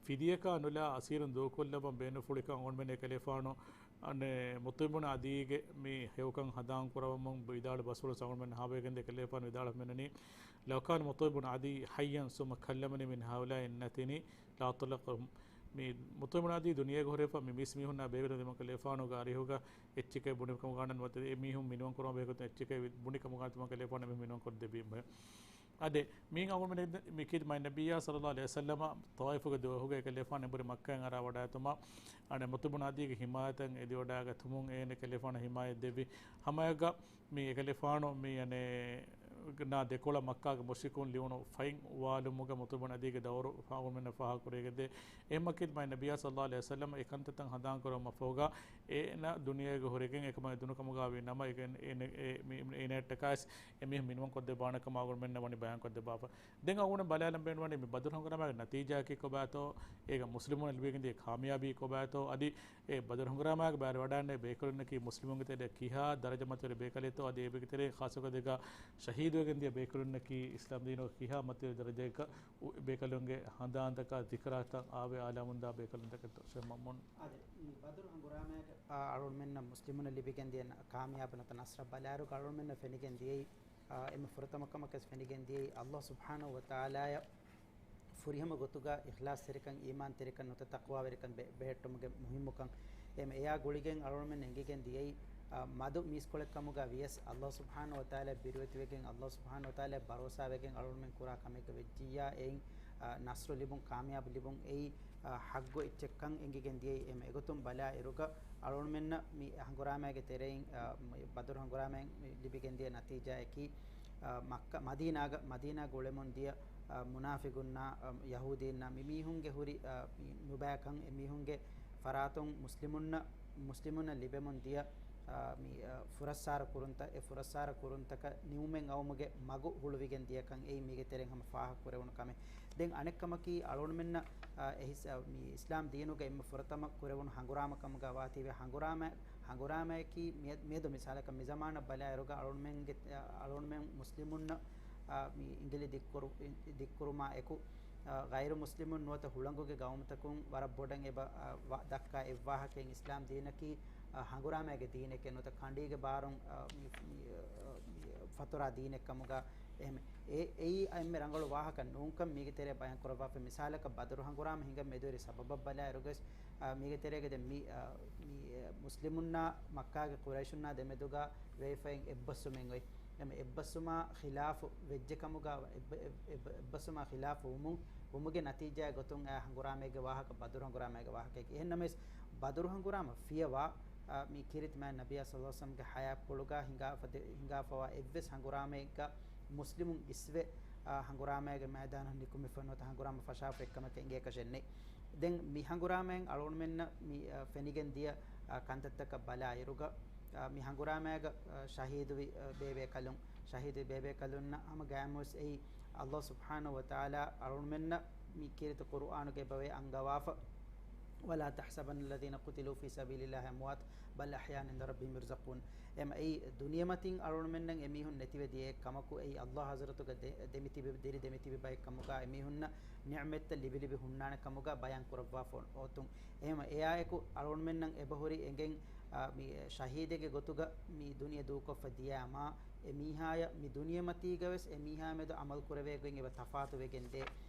ފިދިޔަކާ ނުލާ އަސީރުން ދޫކޮށްލައްވަން ބޭނުންފުޅިކަން އަޅުމެން އެކަލޭފާނު އަނެއް މުއްޠަޢިމް ބުން ޢަދީގެ މި ހެޔޮކަން ހަނދާން ކުރައްވަމުން ވިދާޅު ބަސްފުޅުން އަޅުމެން ހާބައިގެންދޭ އެކަލޭފާނު ވިދާޅުވެމެންނަނީ، لو كان مطعم بن عدي حيا ثم كلمني من هؤلاء النتن لا طلقهم. މި މުއްޠަޢިމް ބުން ޢަދީ ދުނިޔޭގަ ހުރެފަ މި މީސް މީހުންނާ ބޭކަލުން ދެމަކަލޭފާނުގެ އަރިހުގަ އެއްޗެކޭ ބުނިކަމުގަ ނުވަތަ އެ މީހުން މިނިވަން ކުރުމާ ބެހޭގޮތުން އެއްޗެކޭ ބުނިކަމުގަ ތިމަކަލޭފާނު މި މިނިވަން ކޮށްދެއްވީމެވެ. އާދެ، މީން އަޅުމެން މި ކީރިތި މާތް ނަބިއްޔާ ޞައްލައްލާހު ޢަލައިހި ވަސައްލަމަ ޠާއިފުގެ ދުވަހުގަ އެކަލޭފާނު އެނބުރި މައްކާއިން އަރާ ވަޑާއެތުމަށް އަނެއް މުއްޠަޢިމް ބުން ޢަދީގެ ހިމާޔަތަށް އެދިވަޑާގަތުމުން އޭނަ އެކަލޭފާނަށް ހިމާޔަތް ދެއްވި. ހަމައެކަނި މި އެކަލޭފާނު މި އަނެއް ނާ ދެކޮޅަށް މައްކާގެ މުޝްރިކުން ލިޔުނު ފައިން ވާލުމުގެ މުއްޠަޢިމް ބުން ޢަދީގެ ދައުރު އަޅުމެންނަށް ފާހަގަކުރެވިގެންދޭ. އެހެންމަ ކީރިތި މާތް ނަބިއްޔާ ޞައްލައްލާހު ޢަލައިހި ވަސައްލަމަ އެ ކަންތައްތައް ހަނދާން ކުރުމަށް ފަހުގަ އޭނަ ދުނިޔޭގަ ހުރެގެން އެކަމަކު ދުނިކަމުގަ ވީ ނަމަ، އޭނަ، އޭނަ، އޭ، މި، އޭނައަށްޓަކާވެސް އެމީހުން މިނިވަން ކޮށްދެއްވާނެ ކަމަށް އަޅުމެންނަށް ވަނީ ބަޔާން ކޮށްދެއްވާފަ. ދެން އަޅުގަނޑު ބަލާލަން ބޭނުންވަނީ މި ބަދުރު ހަނގުރާމާގެ ނަތީޖާއަކީ ކޮބާތޯ، އޭގަ މުސްލިމުން ލިބިގެންދިޔަ ކާމިޔާބީ ކޮބާތޯ، އަދި އެ ބަދުރު ހަނގުރާމާގަ ބައިވެރިވަޑައިގެންނެވި ބޭކަލުންނަކީ މުސްލިމުންގެ ތެރޭ ކިހާ ދަރަޖަ މަތިވެރި ބޭކަލެއްތޯ، އަދި އެބޭކަލޭގެ ޚާއްޞަކޮށް އެގަ ޝަހީދުވެގެންދިޔަ ބޭކަލުންނަކީ އިސްލާމް ދީނުގަ ކިހާ މަތިވެރި ދަރަޖައަކަށް އު-، ބޭކަލުންގެ ހަނދާންތަކާ ޒިކުރާތައް އާވެ އާލާމުންދާ ބޭކަލުންތަކެއްތޯ ޝޭޚް މައުމޫން. އާދެ، މި ބަދުރު ހަނގުރާމައިގަ، އާ، އަޅުމެންނަށް މުސްލިމުންނަށް ލިބިގެންދިޔަ ކާމިޔާބު ނުވަތަ ނަޞްރަށް ބަލާއިރުގަ އަޅުމެންނަށް ފެނިގެން ދިޔައީ، އާ، އެންމެ ފުރަތަމަ ކަމަކަށް ފެނިގެން ދިޔައީ ﷲ ސުބްޙާނަހޫ ވަތަޢާލާއަށް ފުރިހަމަ ގޮތުގަ އިޚްލާޞްތެރިކަން، އީމާންތެރިކަން ނުވަތަ ތަޤްވާވެރިކަން ބެ-، ބެހެއްޓުމުގެ މުހިއްމުކަން. އެމް، އެއާ ގުޅިގެން އަޅުގަނޑުމެން އެނގިގެން ދިޔައީ، އާ، މަދު މީސްކޮޅެއް ކަމުގަ ވިޔަސް، ﷲ ސުބްޙާނަހޫ ވަތަޢާލާއަށް ބިރުވެތިވެގެން، ﷲ ސުބްޙާނަހޫ ވަތަޢާލާއަށް ބަރޯސާވެގެން އަޅުގަނޑުމެން ކުރާ ކަމެއްގަ ވެއްޖިއްޔާ، އެއިން، އާ، ނަޞްރު ލިބުން، ކާމިޔާބު ލިބުން އެއީ، އާ، ޙައްޤު އެއްޗެއްކަން އެނގިގެން ދިޔައީ. އެމް، އެގޮތުން ބަލާ އިރުގަ އަޅުގަނޑުމެންނަށް މި ހަނގުރާމައިގެ ތެރެއިން، އާ، މި ބަދުރު ހަނގުރާމައިން ލިބިގެން ދިޔަ ނަތީޖާއަކީ، އާ، މައްކާ، މަދީނާގަ، މަދީނާގަ އުޅެމުން ދިޔަ، އާ، މުނާފިގުންނާ، އާ، ޔަހޫދީންނާ މި މީހުންގެ ހުރި، އާ، މި ނުބައިކަން އެ މީހުންގެ ފަރާތުން މުސްލިމުންނަށް، މުސްލިމުންނަށް ލިބެމުން ދިޔަ، އާ، މި، އާ، ފުރައްސާރަ ކުރުންތައް، އެ ފުރައްސާރަ ކުރުންތަކަށް ނިމުމެއް އައުމުގެ މަގު ހުޅުވިގެން ދިޔަކަން އެއީ މީގެ ތެރެއިން ހަމަ ފާހަގަ ކުރެވުނު ކަމެއް. ދެން އަނެއްކަމަކީ އަޅުގަނޑުމެންނަށް، އާ، އެ ހިސް-، އާ، މި އިސްލާމް ދީނުގެ އެންމެ ފުރަތަމަ ކުރެވުނު ހަނގުރާމަ ކަމުގަ ވާތީވެ ހަނގުރާމަ ހަނގުރާމައަކީ މި-، މިއަދު މިސާލަކަށް މި ޒަމާނަށް ބަލާއިރުގަ އަޅުގަނޑުމެންގެ، އަޅުގަނޑުމެން މުސްލިމުންނަށް، އާ، މި އިނގިލި ދިއްކުރު-، ދިއްކުރުމާ އެކު، އާ، ޣައިރު މުސްލިމުން ނުވަތަ ހުޅަނގުގެ ޤައުމުތަކުން ވަރަށް ބޮޑަށް އެބަ، އާ، ވަ-، ދައްކާ އެއްވާހަކައެއް އިސްލާމް ދީނަކީ، އާ، ހަނގުރާމައިގެ ދީނެކޭ ނުވަތަ ކަނޑީގެ ބާރުން، އާ، މި، މި، އާ، މި ފަތުރާ ދީނެއް ކަމުގަ އެހެން. އެ-، އެއީ އެންމެ ރަނގަޅު ވާހަކަ ނޫންކަން މީގެ ތެރޭ ބަޔާން ކުރައްވާފަ. މިސާލަކަށް ބަދުރު ހަނގުރާމަ ހިނގަން މެދުވެރި ސަބަބަށް ބަލާއިރުގަސް، އާ، މީގެ ތެރޭގަ ދެން މި، އާ، މި، އާ، މުސްލިމުންނާ މައްކާގެ ޤުރައިޝުންނާ ދެމެދުގަ ވެވިފައި އެއްބަސްވުމެއް އޮތް. އެމް، އެއްބަސްވުމާ ޚިލާފު ވެއްޖެ ކަމުގަ، އެއްބަ-، އެއް-، އެއް-، އެއްބަސްވުމާ ޚިލާފު ވުމުން، ވުމުގެ ނަތީޖާއެއް ގޮތުން އާ ހަނގުރާމައިގެ ވާހަކަ ބަދުރު ހަނގުރާމައިގެ ވާހަކައެކޭ. އެހެން ނަމަވެސް، ބަދުރު ހަނގުރާމަ ފިޔަވާ، އާ، މި ކީރިތި މާތް ނަބިއްޔާ ޞައްލައްލާހު ޢަލައިހި ވަސައްލަމްގެ ޙަޔާތްޕުޅުގަ ހިނގާފަ-، ހިނގާފަވާ އެއްވެސް ހަނގުރާމައެއްގަ މުސްލިމުން އިސްވެ، އާ، ހަނގުރާމައިގެ މައިދާނަށް ނިކުމެފަ ނުވަތަ ހަނގުރާމަ ފަށާފަ އެއްކަމަކަށް އެނގޭކަށެއް ނެތް. ދެން މި ހަނގުރާމައިން އަޅުގަނޑުމެންނަށް މި، އާ، ފެނިގެން ދިޔަ، އާ، ކަންތައްތަކަށް ބަލާ އިރުގަ، އާ، މި ހަނގުރާމައިގަ، އާ، ޝަހީދުވި، އާ، ބޭބޭކަލުން، ޝަހީދުވި ބޭބޭކަލުންނަށް ހަމަ ގާތްމުވެސް އެއީ ﷲ ސުބްޙާނަހޫ ވަތަޢާލާ އަޅުގަނޑުމެންނަށް މި ކީރިތި ޤުރުއާނުގައި އެބަވޭ އަންގަވާފަ، ولا تحسبن الذين قتلوا في سبيل الله أمواتا بل أحياء عند ربهم يرزقون. އެމަ އެއީ ދުނިޔެމަތިން އަޅުގަނޑުމެންނަށް އެމީހުން ނެތިވެ ދިޔައެއް ކަމަކު، އެއީ ﷲ ޙަޟްރަތުގަ ދެ-، ދެމިތިބި، ދިރި ދެމިތިބި ބައެއް ކަމުގަ އެމީހުންނަށް ނިޢުމަތްތައް ލިބި ލިބި ހުންނާނެ ކަމުގަ ބަޔާން ކުރައްވާފަ އޮތުން. އެހެމަ އެއާއެކު އަޅުގަނޑުމެންނަށް އެބަހުރި އެނގެން، އާ، މި ޝަހީދެއްގެ ގޮތުގަ މި ދުނިޔެ ދޫކޮށްފަ ދިޔައިމާ، އެ މީހާޔަށް މި ދުނިޔެމަތީގަވެސް އެ މީހާ މެދު ޢަމަލު ކުރެވޭ ގޮތް އެބަ ތަފާތު ވެގެން ދޭ.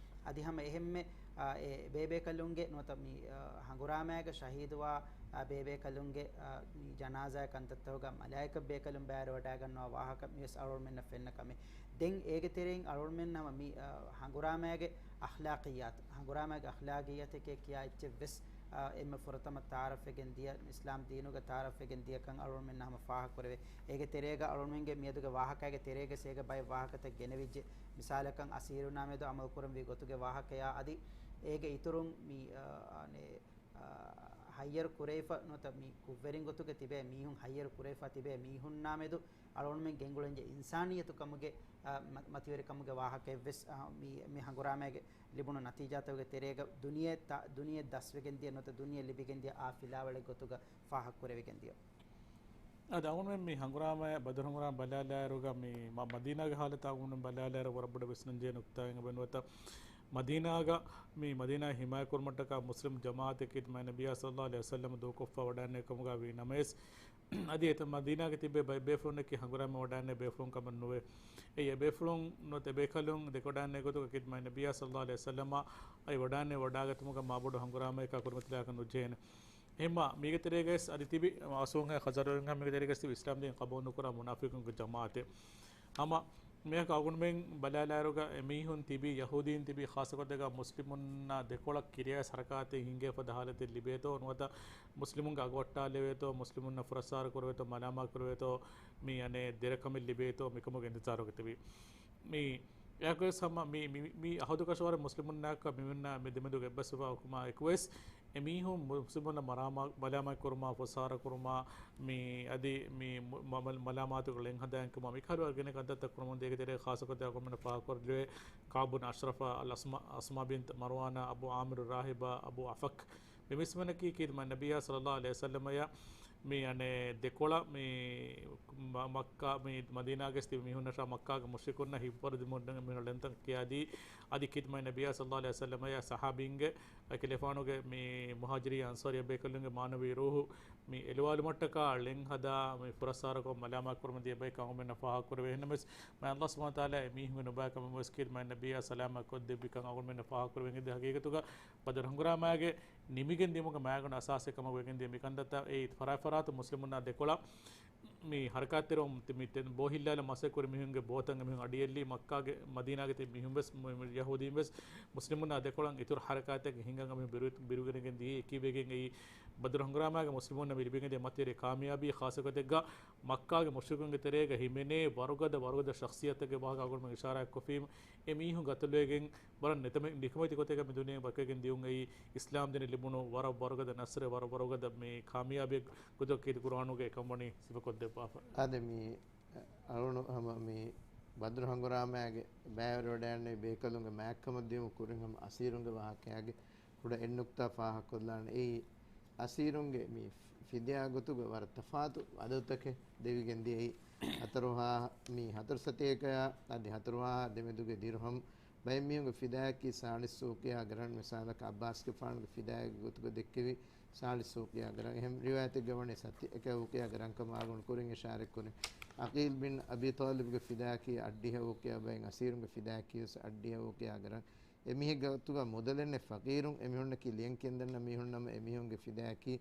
އަދި ހަމަ އެހެންމެ، އާ، އެ ބޭބޭކަލުންގެ ނުވަތަ މި، އާ، ހަނގުރާމައިގަ ޝަހީދުވާ، އާ، ބޭބޭކަލުންގެ، އާ، މި ޖަނާޒާ ކަންތައްތަކުގަ މަލާއިކަ ބޭކަލުން ބައިވެރިވަޑައިގަންނަވާ ވާހަކަ މިވެސް އަޅުގަނޑުމެންނަށް ފެންނަ ކަމެއް. ދެން އޭގެ ތެރެއިން އަޅުގަނޑުމެން ހަމަ މި، އާ، ހަނގުރާމައިގެ އަޚްލާޤިއްޔާތު، ހަނގުރާމައިގެ އަޚްލާޤިއްޔާތެކޭ ކިޔާ އެއްޗެއް ވެސް އާ، އެންމެ ފުރަތަމަ ތަޢާރަފްވެގެން ދިޔަ، އިސްލާމް ދީނުގެ ތަޢާރަފްވެގެން ދިޔަ ކަން އަޅުގަނޑުމެންނަށް ހަމަ ފާހަގަކުރެވޭ. އޭގެ ތެރޭގަ އަޅުގަނޑުމެންގެ މިއަދުގެ ވާހަކައިގެ ތެރޭގަ އޭގެ ބައެއް ވާހަކަތައް ގެނެވިއްޖެ. މިސާލަކަށް އަސީރުންނާ މެދު އަމަލު ކުރަންވީ ގޮތުގެ ވާހަކަޔާ އަދި އޭގެ އިތުރުން މި، އާ، އަނެއް، އާ، ހައްޔަރު ކުރެވިފަ ނުވަތަ މި ކުށްވެރިން ގޮތުގަ ތިބޭ މީހުން ހައްޔަރު ކުރެވިފަ ތިބޭ މީހުންނާ މެދު އަޅުގަނޑުމެން ގެންގުޅެންޖެ އިންސާނިއްޔަތު ކަމުގެ، އާ، މަ-، މަތިވެރިކަމުގެ ވާހަކައެއްވެސް، އާ، މި، މި ހަނގުރާމައިގެ ލިބުނު ނަތީޖާތަކުގެ ތެރޭގަ ދުނިޔެ ތަ-، ދުނިޔެ ދަސްވެގެން ދިޔަ ނުވަތަ ދުނިޔެ ލިބިގެން ދިޔަ އާ ފިލާވަޅެއް ގޮތުގަ ފާހަގަކުރެވިގެން ދިޔަ. އަދި އަޅުގަނޑުމެން މި ހަނގުރާމަ ބަދުރު ހަނގުރާމަ ބަލާލާއިރުގަ މި މަ-، މަދީނާގެ ހާލަތާ އަޅުގަނޑު ބަލާލާއިރު ވަރަށް ބޮޑަށް ވިސްނަންޖެހޭ ނުކްތާއެއް އެބަ ނުވަތަ މަދީނާގަ މި މަދީނާ ހިމާޔަތް ކުރުމަށްޓަކާ މުސްލިމް ޖަމާޢަތެއް ޚިދްމަތް ނަބިއްޔާ ޞައްލައްލާހު ޢަލައިހި ވަސައްލަމަ ދޫކޮށްފަ ވަޑައިގެންނެވި ކަމުގަ ވީ ނަމަވެސް، އަދި އެތައް މަދީނާގަ ތިބޭ ބައެއް ބޭފުޅުންނަކީ ހަނގުރާމަ ވަޑައިގެންނެވި ބޭފުޅުން ކަމަށް ނުވޭ. އެއީ އެ ބޭފުޅުން ނުވަތަ އެބޭކަލުން ދެކެވަޑައިގެންނެވި ގޮތުގަ ޚިދްމަތް ނަބިއްޔާ ޞައްލައްލާހު ޢަލައިހި ވަސައްލަމަ އައި ވަޑައިގެންނެވި ވަޑައިގަތުމުގަ މާބޮޑު ހަނގުރާމައަކާ ކުރިމަތިލާކަށް ނުޖެހޭނެ. އެހެންމާ މީގެ ތެރޭގައި އަދި ތިބި އައުސުންހާއި ޚަޒްރަޖުންހާ މީގެ ތެރޭގައި ތިބި އިސްލާމް ދީން ޤަބޫލު ނުކުރާ މުނާފިޤުންގެ ޖަމާޢަތެއް. ހަމަ މިއަކަށް އަޅުގަނޑުމެން ބަލާލާއިރުގަ އެމީހުން ތިބީ، ޔަހޫދީން ތިބީ، ޚާއްޞަ ގޮތެއްގަ މުސްލިމުންނާ ދެކޮޅަށް ކިރިޔާ ހަރަކާތެއް ހިނގޭ ފަދަ ހާލަތެއް ލިބޭތޯ ނުވަތަ މުސްލިމުންގެ އަގު އައްޓާލެވޭތޯ، މުސްލިމުންނަށް ފުރައްސާރަ ކުރެވޭތޯ، މަލާމާތް ކުރެވޭތޯ، މި އަނެއް ދެރަކަމެއް ލިބޭތޯ މިކަމުގެ އިންތިޒާރުގަ ތިބީ. މި އެއަކުވެސް ހަމަ މި، މި، މި އަހަދު ކަށަވަރު މުސްލިމުންނާއެކު މި މި ދެމެދުގެ އެއްބަސްވެފަ ކަމާ އެކުވެސް އެމީހުން މުސްލިމުންނަށް މަރާމާ-، މަލާމާތް ކުރުމާ، ފުރައްސާރަ ކުރުމާ، މި އަދި މި މު-، މަ-، މަ-، މަލާމާތުގެ ޅެން ހަދާން ކަމާ މި ކަހަލަ ވަރަށް ގިނަ ކަންތައްތައް ކުރަމުން ދޭ. އޭގެ ތެރޭ ޚާއްޞަ ގޮތެއް އަޅުގަނޑުމެންނަށް ފާހަގަކޮށްލެވޭ. ކަޢުބު ބިން އަޝްރަފާ، އަލް އަސްމާ، އަސްމާ ބިންތު މަރުވާނާ، އަބޫ ޢާމިރު ރާހިބާ، އަބޫ އަފަކް، މި މީސްމަނަކީ ޚިދްމަތް ނަބިއްޔާ ޞައްލައްލާހު ޢަލައިހި ވަސައްލަމަޔާ މި އަނެއް ދެކޮޅަށް މި މަ-، މައްކާ، މި މަދީނާގެ ތިބި މީހުންނަށާ މައްކާގެ މުޝްރިކުންނަށް ހިއްޕަވަރު ދިމުން މީހުން ޅެންތައް ކިޔާދީ، އަދި ޚިދްމަތް ނަބިއްޔާ ޞައްލައްލާހު ޢަލައިހި ވަސައްލަމަޔާ ޞަޙާބީންގެ އެކަލޭގެފާނުގެ މި މުހާޖިރީ އަންޞާރީ ބޭކަލުންގެ މާނަވީ ރޫޙު މި އެލުވާލުމަށްޓަކާ ޅެން ހަދާ، މި ފުރައްސާރަކޮށް މަލާމާތް ކުރަމުން ދިޔަ ބައެއް ކަމުގަ އަޅުގަނޑުމެންނަށް ފާހަގަކުރެވޭ. އެހެންނަމަވެސް، މި ﷲ ސުބްޙާނަހޫ ވަތަޢާލާ އެމީހުންގެ ނުބައި ކަމަށްވެސް ޚިދްމަތް ނަބިއްޔާ ސަލާމަތް ކޮށްދެއްވިކަން އަޅުގަނޑުމެންނަށް ފާހަގަކުރެވެން އެދި. ހަގީގަތުގަ ބަދުރު ހަނގުރާމައިގެ ނިމިގެން ދިޔުމުގެ މައިގަނޑު އަސާސެއް ކަމަށް ވެގެން ދިޔަ މިކަންތައްތައް އެއީ ފަރާތް ފަރާތުން މުސްލިމުންނާ ދެކޮޅަށް މި ހަރަކާތްތެރިވަމުން ތި-، މި ތެ-، ބޯ ހިއްލާލަން މަސައްކަތް ކުރި މީހުންގެ ބޯތައް އެމީހުން އަޑިއެއްލީ، މައްކާގެ މަދީނާގެ ތިބި މީހުން ވެސް، މު-، މު-، ޔަހޫދީން ވެސް މުސްލިމުންނާ ދެކޮޅަށް އިތުރު ހަރަކާތެއްގެ ހިނގަން އެމީހުން ބިރު-، ބިރުގެނެގެން ދިޔައީ. އެކީ ވެގެން އެއީ ބަދުރު ހަނގުރާމައިގެ މުސްލިމުންނަށް މި ލިބިގެން ދިޔަ މަތިވެރި ކާމިޔާބީ. ޚާއްޞަ ގޮތެއްގަ މައްކާގެ މުޝްރިކުންގެ ތެރޭގަ ހިމެނޭ ވަރުގަދަ، ވަރުގަދަ ޝަޚްޞިއްޔަތެއްގެ ވާހަކަ އަޅުގަނޑުމެން އިޝާރާތް ކޮށްފީމު، އެ މީހުން ގަތުލުވެގެން ވަރަށް ނިކަމެ-، ނިކަމެތި ގޮތެއްގަ މި ދުނިޔެ ވަކިވެގެން ދިޔުން އެއީ އިސްލާމް ދީނަށް ލިބުނު ވަރަށް ވަރުގަދަ ނަޞްރެއް، ވަރަށް ވަރުގަދަ މި ކާމިޔާބީ ގޮތަކީ ޤުރްއާނުގައި އެކަން ވަނީ ސިފަކޮށްދެއްވާފަ. އާދެ، މި އަޅުގަނޑު ހަމަ މި ބަދުރު ހަނގުރާމައިގެ ބައިވެރިވަޑައިގެންނެވި ބޭކަލުންގެ މާތްކަމަށް ދިޔުމުގެ ކުރިން ހަމަ އަސީރުންގެ ވާހަކައިގެ ކުޑަ އެއް ނުކްތާ ފާހަގަކޮށްލާނެ. އެއީ އަސީރުންގެ މި ފިދާ ގޮތުގަ ވަރަށް ތަފާތު އަދަދުތަކެއް ދެވިގެން ދިޔައީ. ހަތަރު ހާ-، މި ހަތަރު ސަތޭކަޔާ އަދި ހަތަރު ހާހާ ދެމެދުގެ ދިރުހަމް. ބައެއް މީހުންގެ ފިދާއަކީ ސާޅީސް އޫޤިޔާގެ ރަން. މިސާލަކަށް ޢައްބާސްގެފާނުގެ ފިދާއެއްގެ ގޮތުގަ ދެއްކެވި ސާޅީސް އޫޤިޔާގެ ރަން. އެހެން ރިވާޔަތެއްގަ ވަނީ ސަތޭކަ އޫޤިޔާގެ ރަންކަމަށް އަޅުގަނޑު ކުރިން އިޝާރަތްކުރިން. ޢަޤީލް ބިން އަބީ ޠާލިބްގެ ފިދާއަކީ އަށްޑިހަ އޫޤިޔާ ބައިން، އަސީރުންގެ ފިދާއަކީވެސް އަށްޑިހަ އޫޤިޔާގެ ރަން. އެމީހެއްގެ ގޮތުގަ މުދަލެއް ނެތް ފަޤީރުން. އެމީހުންނަކީ ލިޔަންކިޔަން ދަންނަ މީހުންނަމަ، އެމީހުންގެ ފިދާއަކީ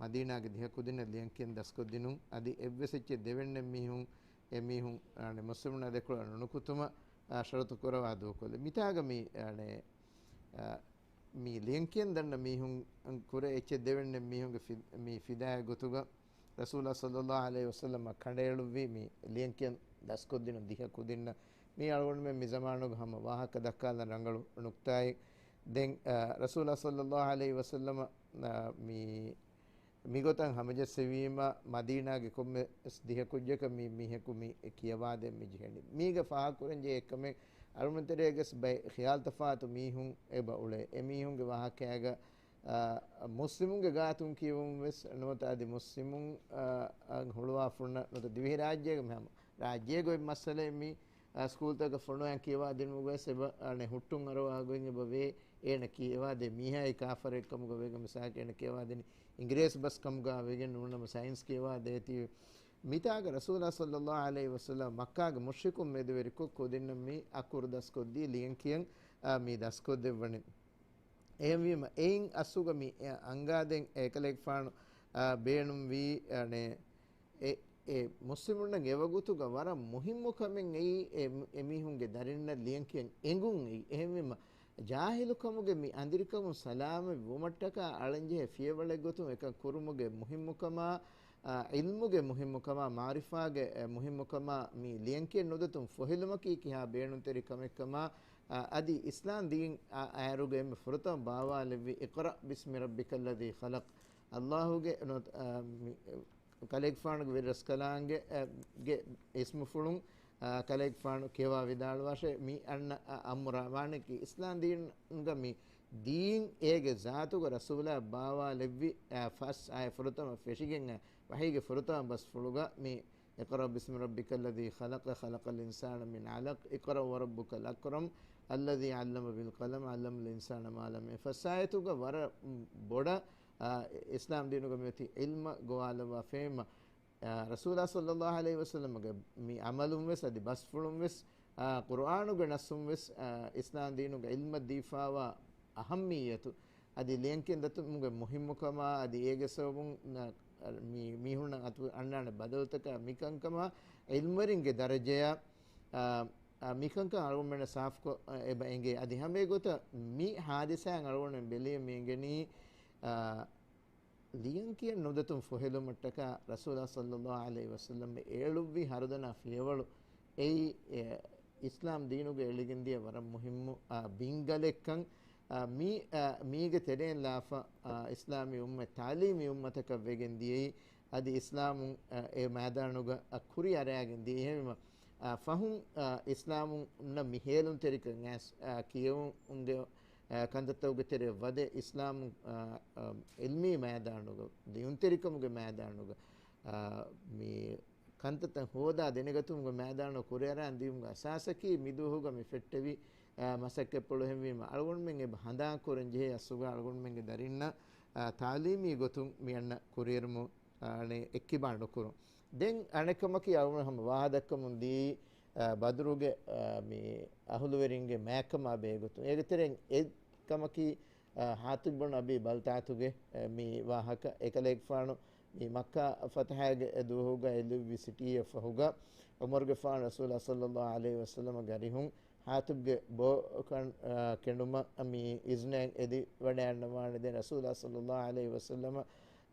މަދީނާގެ ދިހަ ކުދިންނަށް ލިޔަންކިޔަން ދަސްކޮށްދިނުން. އަދި އެއްވެސް އެއްޗެއް ދެވެން ނެތް މީހުން، އެމީހުން، އާނެ، މުސްލިމުންނާ ދެކޮޅަށް ނުނުކުތުމަށް، އާ، ޝަރުޠު ކުރަވާ ދޫކޮށްލި. މިތާގަ މި، އާނެ، އާ، މި ލިޔަންކިޔަން ދަންނަ މީހުން ކުރެ އެއްޗެއް ދެވެން ނެތް މީހުންގެ ފި-، މި ފިދާއެއް ގޮތުގަ ރަސޫލާ ޞައްލައްލާހު ޢަލައިހި ވަސައްލަމަށް ކަނޑައެޅުއްވީ މި ލިޔަންކިޔަން ދަސްކޮށްދިނުން ދިހަ ކުދިންނަށް. މީ އަޅުގަނޑުމެން މި ޒަމާނުގަ ހަމަ ވާހަކަ ދައްކާލަން ރަނގަޅު ނުކްތާއެއް. ދެން، އަ، ރަސޫލާ ޞައްލައްލާހު ޢަލައިހި ވަސައްލަމަ، އަ، މި، މިގޮތަށް ހަމަޖެއްސެވީމަ، މަދީނާގެ ކޮންމެސް ދިހަ ކުއްޖަކަށް މި މީހަކު މި ކިޔަވާދޭން މި ޖެހެނީ. މީގަ ފާހަގަކުރަންޖެހޭ އެއްކަމެއް، އަޅުގަނޑުމެން ތެރޭގަސް ބައެއް ޚިޔާލު ތަފާތު މީހުން އެބަ އުޅޭ. އެ މީހުންގެ ވާހަކައިގަ އާ، މުސްލިމުންގެ ގާތުން ކިޔެވުން ވެސް ނުވަތަ އަދި މުސްލިމުން، އާ، އަށް ހުޅުވާފަ ހުންނަ ނުވަތަ ދިވެހިރާއްޖޭގަ މި ހަމަ ރާއްޖޭގައި މައްސަލައެއް މި، އާ، ސްކޫލްތަކަށް ފޮނުވާން ކިޔަވާދިނުމުގަ ވެސް އެބަ، އަނެއް ހުއްޓުން އަރުވާ ގޮތް އެބަ ވޭ. އޭނަ ކިޔަވާދޭ މީހާއީ ކާފަރެއް ކަމުގަ ވެގެން މިސާލަކަށް އޭނަ ކިޔަވާދިނީ އިނގިރޭސި ބަސް ކަމުގަ ވެގެން ނޫން ނަމަ ސައިންސް ކިޔަވާދޭތީ. މިތާގަ ރަސޫލާ ޞައްލައްލާހު ޢަލައިހި ވަސައްލަމަ މައްކާގެ މުޝްރިކުން މެދުވެރިކޮށް ކުދިންނަށް މި އަކުރު ދަސްކޮށްދީ ލިޔަންކިޔަން، އާ، މި ދަސްކޮށްދެއްވަނީ. އެހެންވީމަ، އެއިން އަސްލުގަ މި އަނގާދޭން އެކަލޭގެފާނު، އާ، ބޭނުންވީ، އަނެއް، އެ، އެ މުސްލިމުންނަށް އެވަގުތުގަ ވަރަށް މުހިއްމު ކަމެއް އެއީ، އެ، އެމީހުންގެ ދަރިންނަށް ލިޔަންކިޔަން އެނގުން އެއީ. އެހެންވީމަ، ޖާހިލުކަމުގެ މި އަނދިރިކަމުން ސަލާމަތް ވުމަށްޓަކާ އަޅަންޖެހޭ ފިޔަވަޅެއްގޮތުން އެކަން ކުރުމުގެ މުހިއްމުކަމާ، އާ، ޢިލްމުގެ މުހިއްމުކަމާ، މަޢުރިފާގެ، އެ، މުހިއްމުކަމާ މި ލިޔަންކިޔަން ނުދަތުން ފޮހެލުމަކީ ކިހާ ބޭނުންތެރި ކަމެއްކަމާ، އާ، އަދި އިސްލާމް ދީން، އާ، އައިރުގައި އެންމެ ފުރަތަމަ ބާވާލެއްވި اقرأ باسم ربك الذي خلق. ﷲ ގެ ނު-، އާ، މި، ކަލޭގެފާނުގެ ވެރިރަސްކަލާނގެ، އެ، ގެ އިސްމުފުޅުން، އާ، ކަލޭގެފާނު ކިޔަވާ ވިދާޅުވާށޭ، މި އަންނަ، އާ، އަމުރާ ވާނެކީ އިސްލާމް ދީނުގަ މި ދީން އޭގެ ޒާތުގަ ރަސޫލާ ބާވާލެއްވި، އާ، ފަސް އާޔަ ފުރަތަމަ ފެށިގެން އާ ވަޙީގެ ފުރަތަމަ ބަސްފުޅުގަ މި اقرأ باسم ربك الذي خلق، خلق الإنسان من علق، اقرأ وربك الأكرم، الذي علم بالقلم، علم الإنسان ما لم يعلم. ފަސް އާޔަތުގަ ވަރަށް ބޮޑަށް، އާ، އިސްލާމް ދީނުގަ މިއޮތީ ޢިލްމަށް ގޮވާލައްވާ ފެހުމަށް، އާ، ރަސޫލާ ޞައްލައްލާހު ޢަލައިހި ވަސައްލަމްގެ މި ޢަމަލުން ވެސް އަދި ބަސްފުޅުން ވެސް، އާ، ޤުރުއާނުގެ ނައްޞުން ވެސް، އާ، އިސްލާމް ދީނުގެ ޢިލްމަށް ދީފާވާ އަހައްމިއްޔަތު އަދި ލިޔަންކިޔަން ދަތުމުގެ މުހިއްމުކަމާ އަދި އޭގެ ސަބަބުން، އާ، މި މީހުންނަށް އަތު އަންނާނެ ބަދަލުތަކާ މިކަންކަމާ ޢިލްމުވެރިންގެ ދަރަޖަޔަށް، އާ، އާ، މިކަންކަން އަޅުގަނޑުމެންނަށް ސާފުކޮށް، އާ، އެބަ އެނގޭ. އަދި ހަމަ އެގޮތަށް މި ޙާދިސާއިން އަޅުގަނޑުމެން ބެލިޔަމް މި އެނގެނީ، އާ، ލިޔަންކިޔަން ނުދަތުން ފޮހެލުމަށްޓަކާ ރަސޫލާ ޞައްލައްލާހު ޢަލައިހި ވަސައްލަމް އޭޅުއްވި ހަރުދަނާ ފިޔަވަޅު އެއީ، އެ، އިސްލާމް ދީނުގެ އެޅިގެންދިޔަ ވަރަށް މުހިއްމު، އާ، ބިންގަލެއްކަން، އާ، މީ، އާ، މީގެ ތެރެއިން ލާފަ، އާ، އިސްލާމީ އުއްމަތް ތާލީމީ އުއްމަތަކަށް ވެގެން ދިޔައީ، އަދި އިސްލާމުން، އާ، އެ މައިދާނުގަ، އާ، ކުރި އަރައިގެން ދިޔަ. އެހެންވީމަ، އާ، ފަހުން، އާ، އިސްލާމުންނަށް މި ހޭލުންތެރިކަން އައިސް، އާ، ކިޔެވުމުގެ އާ، ކަންތައްތަކުގެ ތެރެއަށް ވަދެ އިސްލާމު، އާ، އާ، ޢިލްމީ މައިދާނުގަ، ލިޔުންތެރިކަމުގެ މައިދާނުގަ، އާ، މި ކަންތައްތައް ހޯދާ ދެނެގަތުމުގެ މައިދާނު ކުރިއަރާން ދިޔުމުގެ އަސާސަކީ މިދުވަހުގަ މި ފެއްޓެވި، އާ، މަސައްކަތްޕުޅު. އެހެންވީމަ، އަޅުގަނޑުމެން އެބަ ހަނދާން ކުރަން ޖެހޭ އަސްލުގަ އަޅުގަނޑުމެންގެ ދަރިންނަށް، އާ، ތާލީމީ ގޮތުން މި އަންނަ ކުރިއެރުމު އާ، އަނެއް އެއްކިބާ ނުކުރުން. ދެން އަނެއްކަމަކީ އަޅުގަނޑު ހަމަ ވާހަކަދައްކަމުން ދީ، އާ، ބަދުރުގެ، އާ، މި އަހުލުވެރިންގެ މާތްކަމާ ބެހޭގޮތުން. އޭގެ ތެރެއިން އެއްކަމަކީ، އާ، ޙާޠިބް ބުން އަބީ ބަލްތަޢަތުގެ، އާ، މި ވާހަކަ. އެކަލޭގެފާނު މި މައްކާ ފަތަޙާގެ ދުވަހުގަ އެ ލިޔުއްވި ސިޓީއެއް ފަހުގަ، ޢުމަރުގެފާނު ރަސޫލާ ޞައްލައްލާހު ޢަލައިހި ވަސައްލަމަގެ އަރިހުން ޙާޠިބްގެ ބޯ ކަން، އާ، ކެނޑުމަށް މި އިޒްނައިން އެދިވަޑައިގަންނަވާނެ. ދެން ރަސޫލާ ޞައްލައްލާހު ޢަލައިހި ވަސައްލަމަ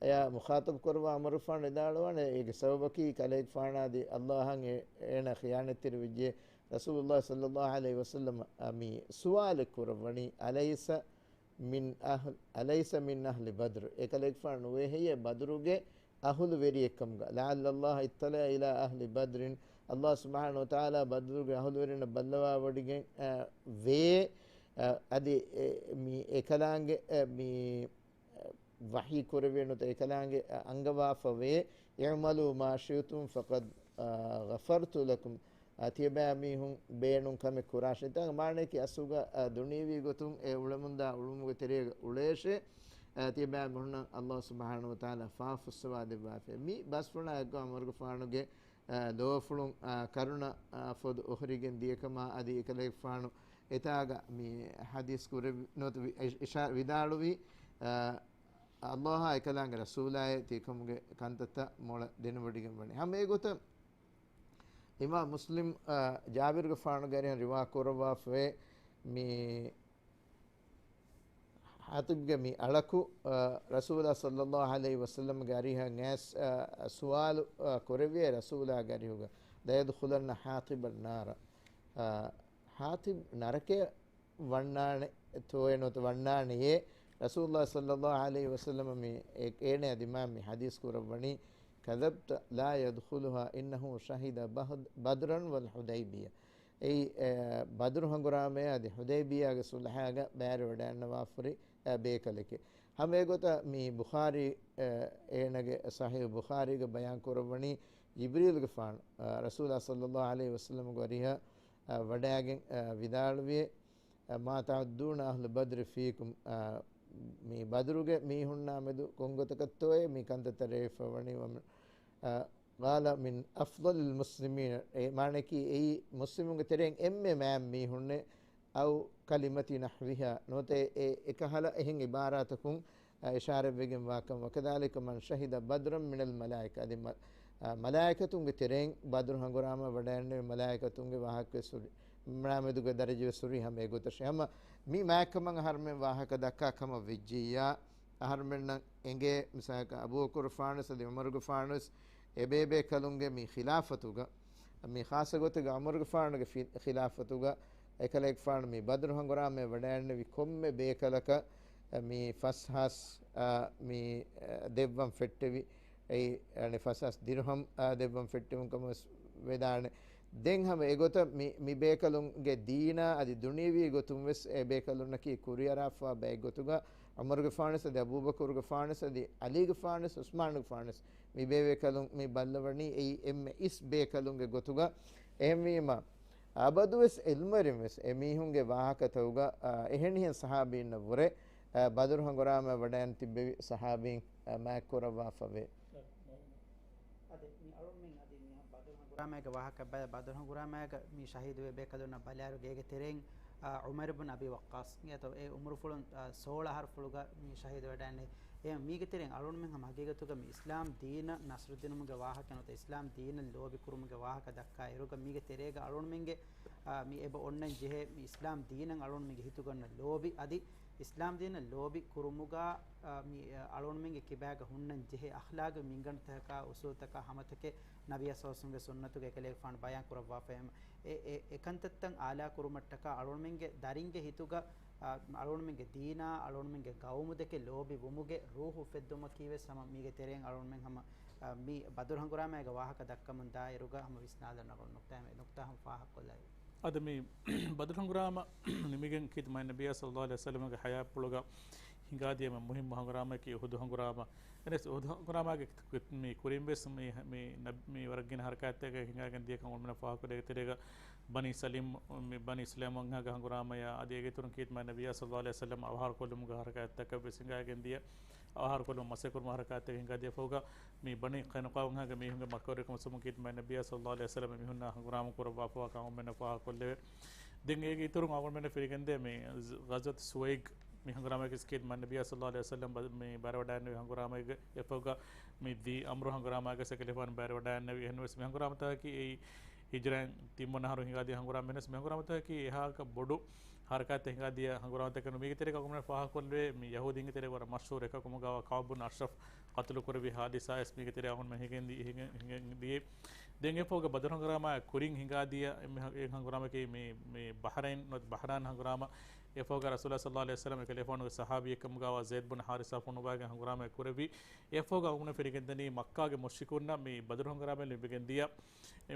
އެޔާ މުޚާޠަބު ކުރައްވާ ޢުމަރުގެފާނު ވިދާޅުވާނެ، އޭގެ ސަބަބަކީ ކަލޭގެފާނާ އަދި ﷲ އަށް އެ-، އޭނާ ޚިޔާނަތްތެރިވެއްޖެ. ރަސޫލުﷲ ޞައްލައްލާހު ޢަލައިހި ވަސައްލަމަ މި ސުވާލެއް ކުރައްވަނީ، "أليس من أهل، أليس من أهل بدر؟" އެކަލޭގެފާނު ނުވޭ ހެއްޔޭ ބަދުރުގެ އަހުލުވެރިއެއްކަމުގަ؟ "لعل الله اطلع إلى أهل بدر." ﷲ ސުބްޙާނަހޫ ވަތަޢާލާ ބަދުރުގެ އަހުލުވެރިންނަށް ބައްލަވާވޮޑިގެން، އަ، ވޭ، އަ، އަދި އެ، މި އެކަލާނގެ، އަ، މި، އަ، ވަޙީ ކުރެވޭނުތަ އެކަލާނގެ، އަ، އަންގަވާފަ ވޭ، "اعملوا ما شئتم فقد، އަ، غفرت لكم." އަ، ތިޔަބައިމީހުން ބޭނުން ކަމެއް ކުރާށޭ. ތާ މާނަޔަކީ އަސްލުގަ، އަ، ދުނިޔެވީ ގޮތުން އެ އުޅެމުންދާ އުޅުމުގެ ތެރޭގަ އުޅޭށޭ. އަ، ތިޔަބައިމީހުންނަށް ﷲ ސުބްޙާނަހޫ ވަތަޢާލާ ފާފަ ފުއްސަވާ ދެއްވާފަ. މި ބަސްފުޅާ އެއްގޮ ޢުމަރުގެފާނުގެ، އަ، ލޯފުޅުން، އަ، ކަރުނަ، އަ، ފޮދު އޮހޮރިގެން ދިޔަކަމާ އަދި އެކަލޭގެފާނު އެތާގަ މި ޙަދީޘް ކުރެއްވި ނުވަތަ ވި-، އިޝާ-، ވިދާޅުވީ، އަ، ﷲ އާ އެކަލާނގެ ރަސޫލާއޭ ތިކަމުގެ ކަންތައްތައް މޮޅަށް ދެނެވޮޑިގެން ވަނީ. ހަމަ އެގޮތަށް އިމާމް މުސްލިމް، އަ، ޖާބިރުގެފާނުގެ އަރިހަށް ރިވާ ކުރައްވާފަވޭ، މި ޙާޠިބްގެ މި އަޅަކު، އަ، ރަސޫލާ ޞައްލައްލާހު ޢަލައިހި ވަސައްލަމްގެ އަރިހަށް އައިސް، އަ، ސުވާލު، އަ، ކުރެއްވިއޭ ރަސޫލާގެ އަރިހުގަ، "ليدخلن حاطب النار." އަ، ޙާޠިބް ނަރަކަޔަށް ވަންނާނެތޯއޭ ނުވަތަ ވަންނާނެޔޭ؟ ރަސޫލުﷲ ޞައްލައްލާހު ޢަލައިހި ވަސައްލަމަ މި އެ-، އޭނަޔާ ދިމާއަށް މި ޙަދީޘް ކުރައްވަނީ، "كذبت، لا يدخلها، إنه شهد بهد-، بدرا والحديبية." އެއީ، އެ، ބަދުރު ހަނގުރާމަޔާ އަދި ޙުދައިބިއްޔާގެ ޞުލްޙާގަ ބައިވެރިވަޑައިގަންނަވާފަ ހުރި، އެ، ބޭކަލެކޭ. ހަމަ އެގޮތަށް މި ބުޚާރީ، އެ، އޭނަގެ ޞަޙީޙު ބުޚާރީގަ ބަޔާން ކުރައްވަނީ، ޖިބްރީލުގެފާނު، އަ، ރަސޫލާ ޞައްލައްލާހު ޢަލައިހި ވަސައްލަމަގެ އަރިހަށް، އަ، ވަޑައިގެން، އަ، ވިދާޅުވިއޭ، އަ، "ما تعدون أهل بدر فيكم؟" އަ، މި ބަދުރުގެ މީހުންނާ މެދު ކޮންގޮތަކަށްތޯއޭ މި ކަންތައްތައް ރޭވިފަ ވަނީ؟ ވަމ-، އަ، قال من أفضل المسلمين، އެ މާނައަކީ އެއީ މުސްލިމުންގެ ތެރެއިން އެންމެ މާތް މީހުންނޭ، أو كلمة نحوها، ނުވަތަ އެ އެކަހަލަ އެހެން ޢިބާރާތަކުން، އަ، އިޝާރަތްވެގެން ވާކަން، وكذلك من شهد بدرا من الملائكة، އަދި މަ-، އަ، މަލާއިކަތުންގެ ތެރެއިން ބަދުރު ހަނގުރާމަ ވަޑައިގެންނެވި މަލާއިކަތުންގެ ވާހަކަވެސް ހުރި. މާމެދުގެ ދަރަޖަ ވެސް ހުރީ ހަމަ އެގޮތަށް. ހަމަ މި މާތްކަމަށް އަހަރުމެން ވާހަކަ ދައްކާ ކަމަށް ވެއްޖިއްޔާ، އަހަރުމެންނަށް އެނގޭ، މިސާލަކަށް އަބޫބަކުރުގެފާނުވެސް އަދި ޢުމަރުގެފާނުވެސް އެބޭބޭކަލުންގެ މި ޚިލާފަތުގަ، މި ޚާއްޞަ ގޮތުގަ ޢުމަރުގެފާނުގެ ފި-، ޚިލާފަތުގަ އެކަލޭގެފާނު މި ބަދުރު ހަނގުރާމައަށް ވަޑައިގެންނެވި ކޮންމެ ބޭކަލަކަށް މި ފަސްހާސް، އާ، މި، އާ، ދެއްވަން ފެއްޓެވި. އެއީ، އަނެއް ފަސްހާސް ދިރުހަމް، އާ، ދެއްވަން ފެއްޓެވުން ކަމަށް ވެސް ވެދާނެ. ދެން ހަމަ އެގޮތަށް މި، މި ބޭކަލުންގެ ދީނާ އަދި ދުނިޔަވީ ގޮތުން ވެސް އެ ބޭކަލުންނަކީ ކުރިއަރާފަވާ ބައެއް ގޮތުގަ ޢުމަރުގެފާނުވެސް އަދި އަބޫބަކުރުގެފާނުވެސް އަދި ޢަލީގެފާނުވެސް ޢުސްމާނުގެފާނުވެސް މި ބޭބޭކަލުން މި ބައްލަވަނީ އެއީ އެންމެ އިސް ބޭކަލުންގެ ގޮތުގަ. އެހެންވީމަ، އަބަދުވެސް ޢިލްމުވެރިންވެސް އެމީހުންގެ ވާހަކަތަކުގަ، އާ، އެހެނިހެން ޞަޙާބީންނަށްވުރެ، އާ، ބަދުރު ހަނގުރާމައަށް ވަޑައިގެން ތިއްބެވި ޞަޙާބީން، އާ، މާތްކުރައްވާފަވޭ. އަދި މި އަޅުންމެން އަދި މި ބަދުރު ހަނގުރާމައިގެ ވާހަކަ ބަ-، ބަދުރު ހަނގުރާމައިގަ މި ޝަހީދުވި ބޭކަލުންނަށް ބަލާއިރު ގޭގެ ތެރެއިން، އާ، ޢުމަރު ބުން އަބީ ވައްޤާޞް އިނގޭތޯ އެ ޢުމުރުފުޅުން، އާ، ސޯޅަ އަހަރުފުޅުގަ މި ޝަހީދުވެވަޑައިގެންނެވި. އެ މީގެ ތެރެއިން އަޅުންމެން ހަމަ ހަގީގަތުގަ މި އިސްލާމް ދީނަށް ނަޞްރުދިނުމުގެ ވާހަކަ ނުވަތަ އިސްލާމް ދީނަށް ލޯބި ކުރުމުގެ ވާހަކަ ދައްކާ އިރުގަ މީގެ ތެރޭގަ އަޅުންމެންގެ، އާ، މި އެބަ އޮންނަން ޖެހޭ މި އިސްލާމް ދީނަށް އަޅުންމެންގެ ހިތުގަ އޮންނަ ލޯބި އަދި އިސްލާމް ދީނަށް ލޯބި ކުރުމުގަ، އާ، މި، އާ، އަޅުންމެންގެ ކިބާގަ ހުންނަން ޖެހޭ އަޚްލާގު މިންގަނޑުތަކާ އުސޫލުތަކާ ހަމަތަކެއް ނަބިއްޔާ ސައްލައްލާހު ޢަލައިހި ވަސައްލަމްގެ ސުންނަތުގަ އެކަލޭގެފާނު ބަޔާން ކުރައްވާފައި އެ، އެ، އެކަންތައްތައް އާލާ ކުރުމަށްޓަކާ އަޅުންމެންގެ ދަރިންގެ ހިތުގަ، އާ، އަޅުންމެންގެ ދީނާ، އަޅުންމެންގެ ގައުމުދެކެ ލޯބި ވުމުގެ ރޫޙު އުފެއްދުމަކީ ވެސް ހަމަ މީގެ ތެރެއިން އަޅުންމެން ހަމަ، އާ، މި ބަދުރު ހަނގުރާމައިގެ ވާހަކަ ދައްކަމުން ދާއިރުގަ ހަމަ ވިސްނާލަން އަޅުން ނުކްތާ، ނުކްތާ ހަމަ ފާހަގަކޮށްލައި. އަދި މި ބަދުރު ހަނގުރާމަ ނިމިގެން ޚިދުމަތް ނަބިއްޔާ ސައްލައްލާހު ޢަލައިހި ވަސައްލަމްގެ ޙަޔާތްޕުޅުގަ ހިނގާދިޔަ މި މުހިއްމު ހަނގުރާމައަކީ އުޙުދު ހަނގުރާމަ. އެނެސް އުޙުދު ހަނގުރާމައިގެ މި ކުރިން ވެސް މި، މި ނަބް-، މި ވަރަށް ގިނަ ޙަރަކާތްތަކެއް ހިނގާގެން ދިޔަކަން އަޅުގަނޑުމެންނަށް ފާހަގަކޮށްލެވޭ ތެރޭގަ ބަނީ ސަލީމް، މި ބަނީ ސުލައިމް ވަންހާގެ ހަނގުރާމަޔާ އަދި އޭގެ އިތުރުން ޚިދުމަތް ނަބިއްޔާ ސައްލައްލާހު ޢަލައިހި ވަސައްލަމް އަވަހާރަކޮށްލުމުގެ ޙަރަކާތްތަކެއް ވެސް ހިނގާގެން ދިޔަ. އަވަހާރަކޮށްލުމުގެ މަސައްކަތް ކުރުމުގެ ޙަރަކާތްތަކެއް ހިނގާދިޔަ ފަހުގަ މި ބަނީ ޤައިނުޤާޢު ވަންހާގެ މީހުންގެ މައްކަވެރިކަމަށް އުފުލުމުން ޚިދުމަތް ނަބިއްޔާ ސައްލައްލާހު ޢަލައިހި ވަސައްލަމް އެމީހުންނާ ހަނގުރާމަ ކުރައްވާފަވާ ކަމަށް އަޅުގަނޑުމެންނަށް ފާހަގަކޮށްލެވޭ. ދެން އޭގެ އިތުރުން އަޅުގަނޑުމެންނަށް ފިރިގެންދޭ މި ޣަޒްވަތު ސުވައިގް މި ހަނގުރާމައަކީ ޚިދުމަތް ނަބިއްޔާ ސައްލައްލާހު ޢަލައިހި ވަސައްލަމް ބަ-، މި ބައިވެވަޑައިގެންނެވި ހަނގުރާމައެއްގެ އެފަހުގަ މި ދި އަމްރު ހަނގުރާމައިގަ އެކަލޭގެފާނު ބައިވެވަޑައިގެންނެވި. އެހެންވެސް މި ހަނގުރާމަތަކަކީ އެއީ ހިޖްރައިން ތިންވަނަ އަހަރު ހިނގާދިޔަ ހަނގުރާމަ. އެހެންވެސް މި ހަނގުރާމަތަކަކީ އެހާކަށް ބޮޑު ޙަރަކާތެއް ހިނގާދިޔަ ހަނގުރާމަތަކެއް ނޫން. މީގެ ތެރޭގަ އަޅުގަނޑުމެން ފާހަގަކޮށްލެވޭ މި ޔަހޫދީންގެ ތެރޭގަ ވަރަށް މަޝްހޫރު އެކަކު ކަމުގައިވާ ކަޢުބު ބިން އަޝްރަފް ޤަތުލު ކުރެއްވި ޙާދިސާވެސް މީގެ ތެރޭ އަޅުގަނޑުމެން ހިނގެން ދި-، ހިނގެން، ހިނގެން ދިޔަ. ދެން އެފަހުގަ ބަދުރު ހަނގުރާމަ ކުރިން ހިނގާދިޔަ އެންމެ ހަ-، އެއް ހަނގުރާމައަކީ މި، މި ބަޙްރައިން ނުވަތަ ބަޙްރާން ހަނގުރާމަ. އެފަހުގަ ރަސޫލާ ޞައްލައްލާހު ޢަލައިހި ވަސައްލަމް އެކަލޭގެފާނުގެ ޞަޙާބީއެއްކަމުގައިވާ ޒައިދު ބުން ޙާރިސާ ފޮނުވާގެން ހަނގުރާމަ ކުރެއްވި. އެފަހުގަ އަޅުގަނޑުމެން ފިރިގެންދަނީ މައްކާގެ މުޝްރިކުންނަށް މި ބަދުރު ހަނގުރާމައިން ލިބިގެންދިޔަ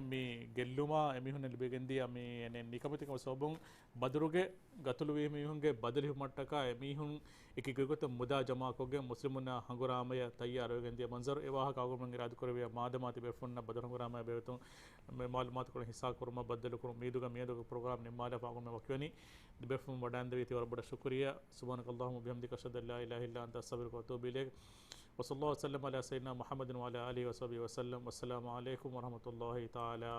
މި ގެއްލުމާ އެމީހުންނަށް ލިބިގެންދިޔަ މި ނި-، ނިކަމެތިކަމުގެ ސަބަބުން ބަދުރުގެ ގަތުލުވި މީހުންގެ ބަދަލު ހިފުމަށްޓަކާ އެމީހުން އެކި ގޮތަށް މުދާ ޖަމާކޮށްގެން މުސްލިމުންނާ ހަނގުރާމަޔަށް ތައްޔާރުވެގެން ދިޔަ މަންޒަރު. އެ ވާހަކަ އަޅުގަނޑުމެން އިރާދަކުރެއްވި މާދަމާ ތިބޭފުޅުންނަށް ބަދުރު ހަނގުރާމަޔާ ބެހޭ ގޮތުން މި މަޢުލޫމާތުކޮޅު ހިއްސާކުރުމަށް ބައްދަލުކުރުން މިއަދުގެ މިއަދުގެ ޕްރޮގްރާމް ނިންމާލާފަ އަޅުގަނޑުމެން ވަކިވަނީ. ތިބޭފުޅުން ވަޑައިގެންދެވި ތި ވަރަށް ބޮޑަށް ޝުކުރިއްޔާ. سبحانك اللهم وبحمدك، أشهد أن لا إله إلا أنت، أستغفرك وأتوب إليك. وصلى الله وسلم على سيدنا محمد وعلى آله وصحبه وسلم. والسلام عليكم ورحمة الله تعالى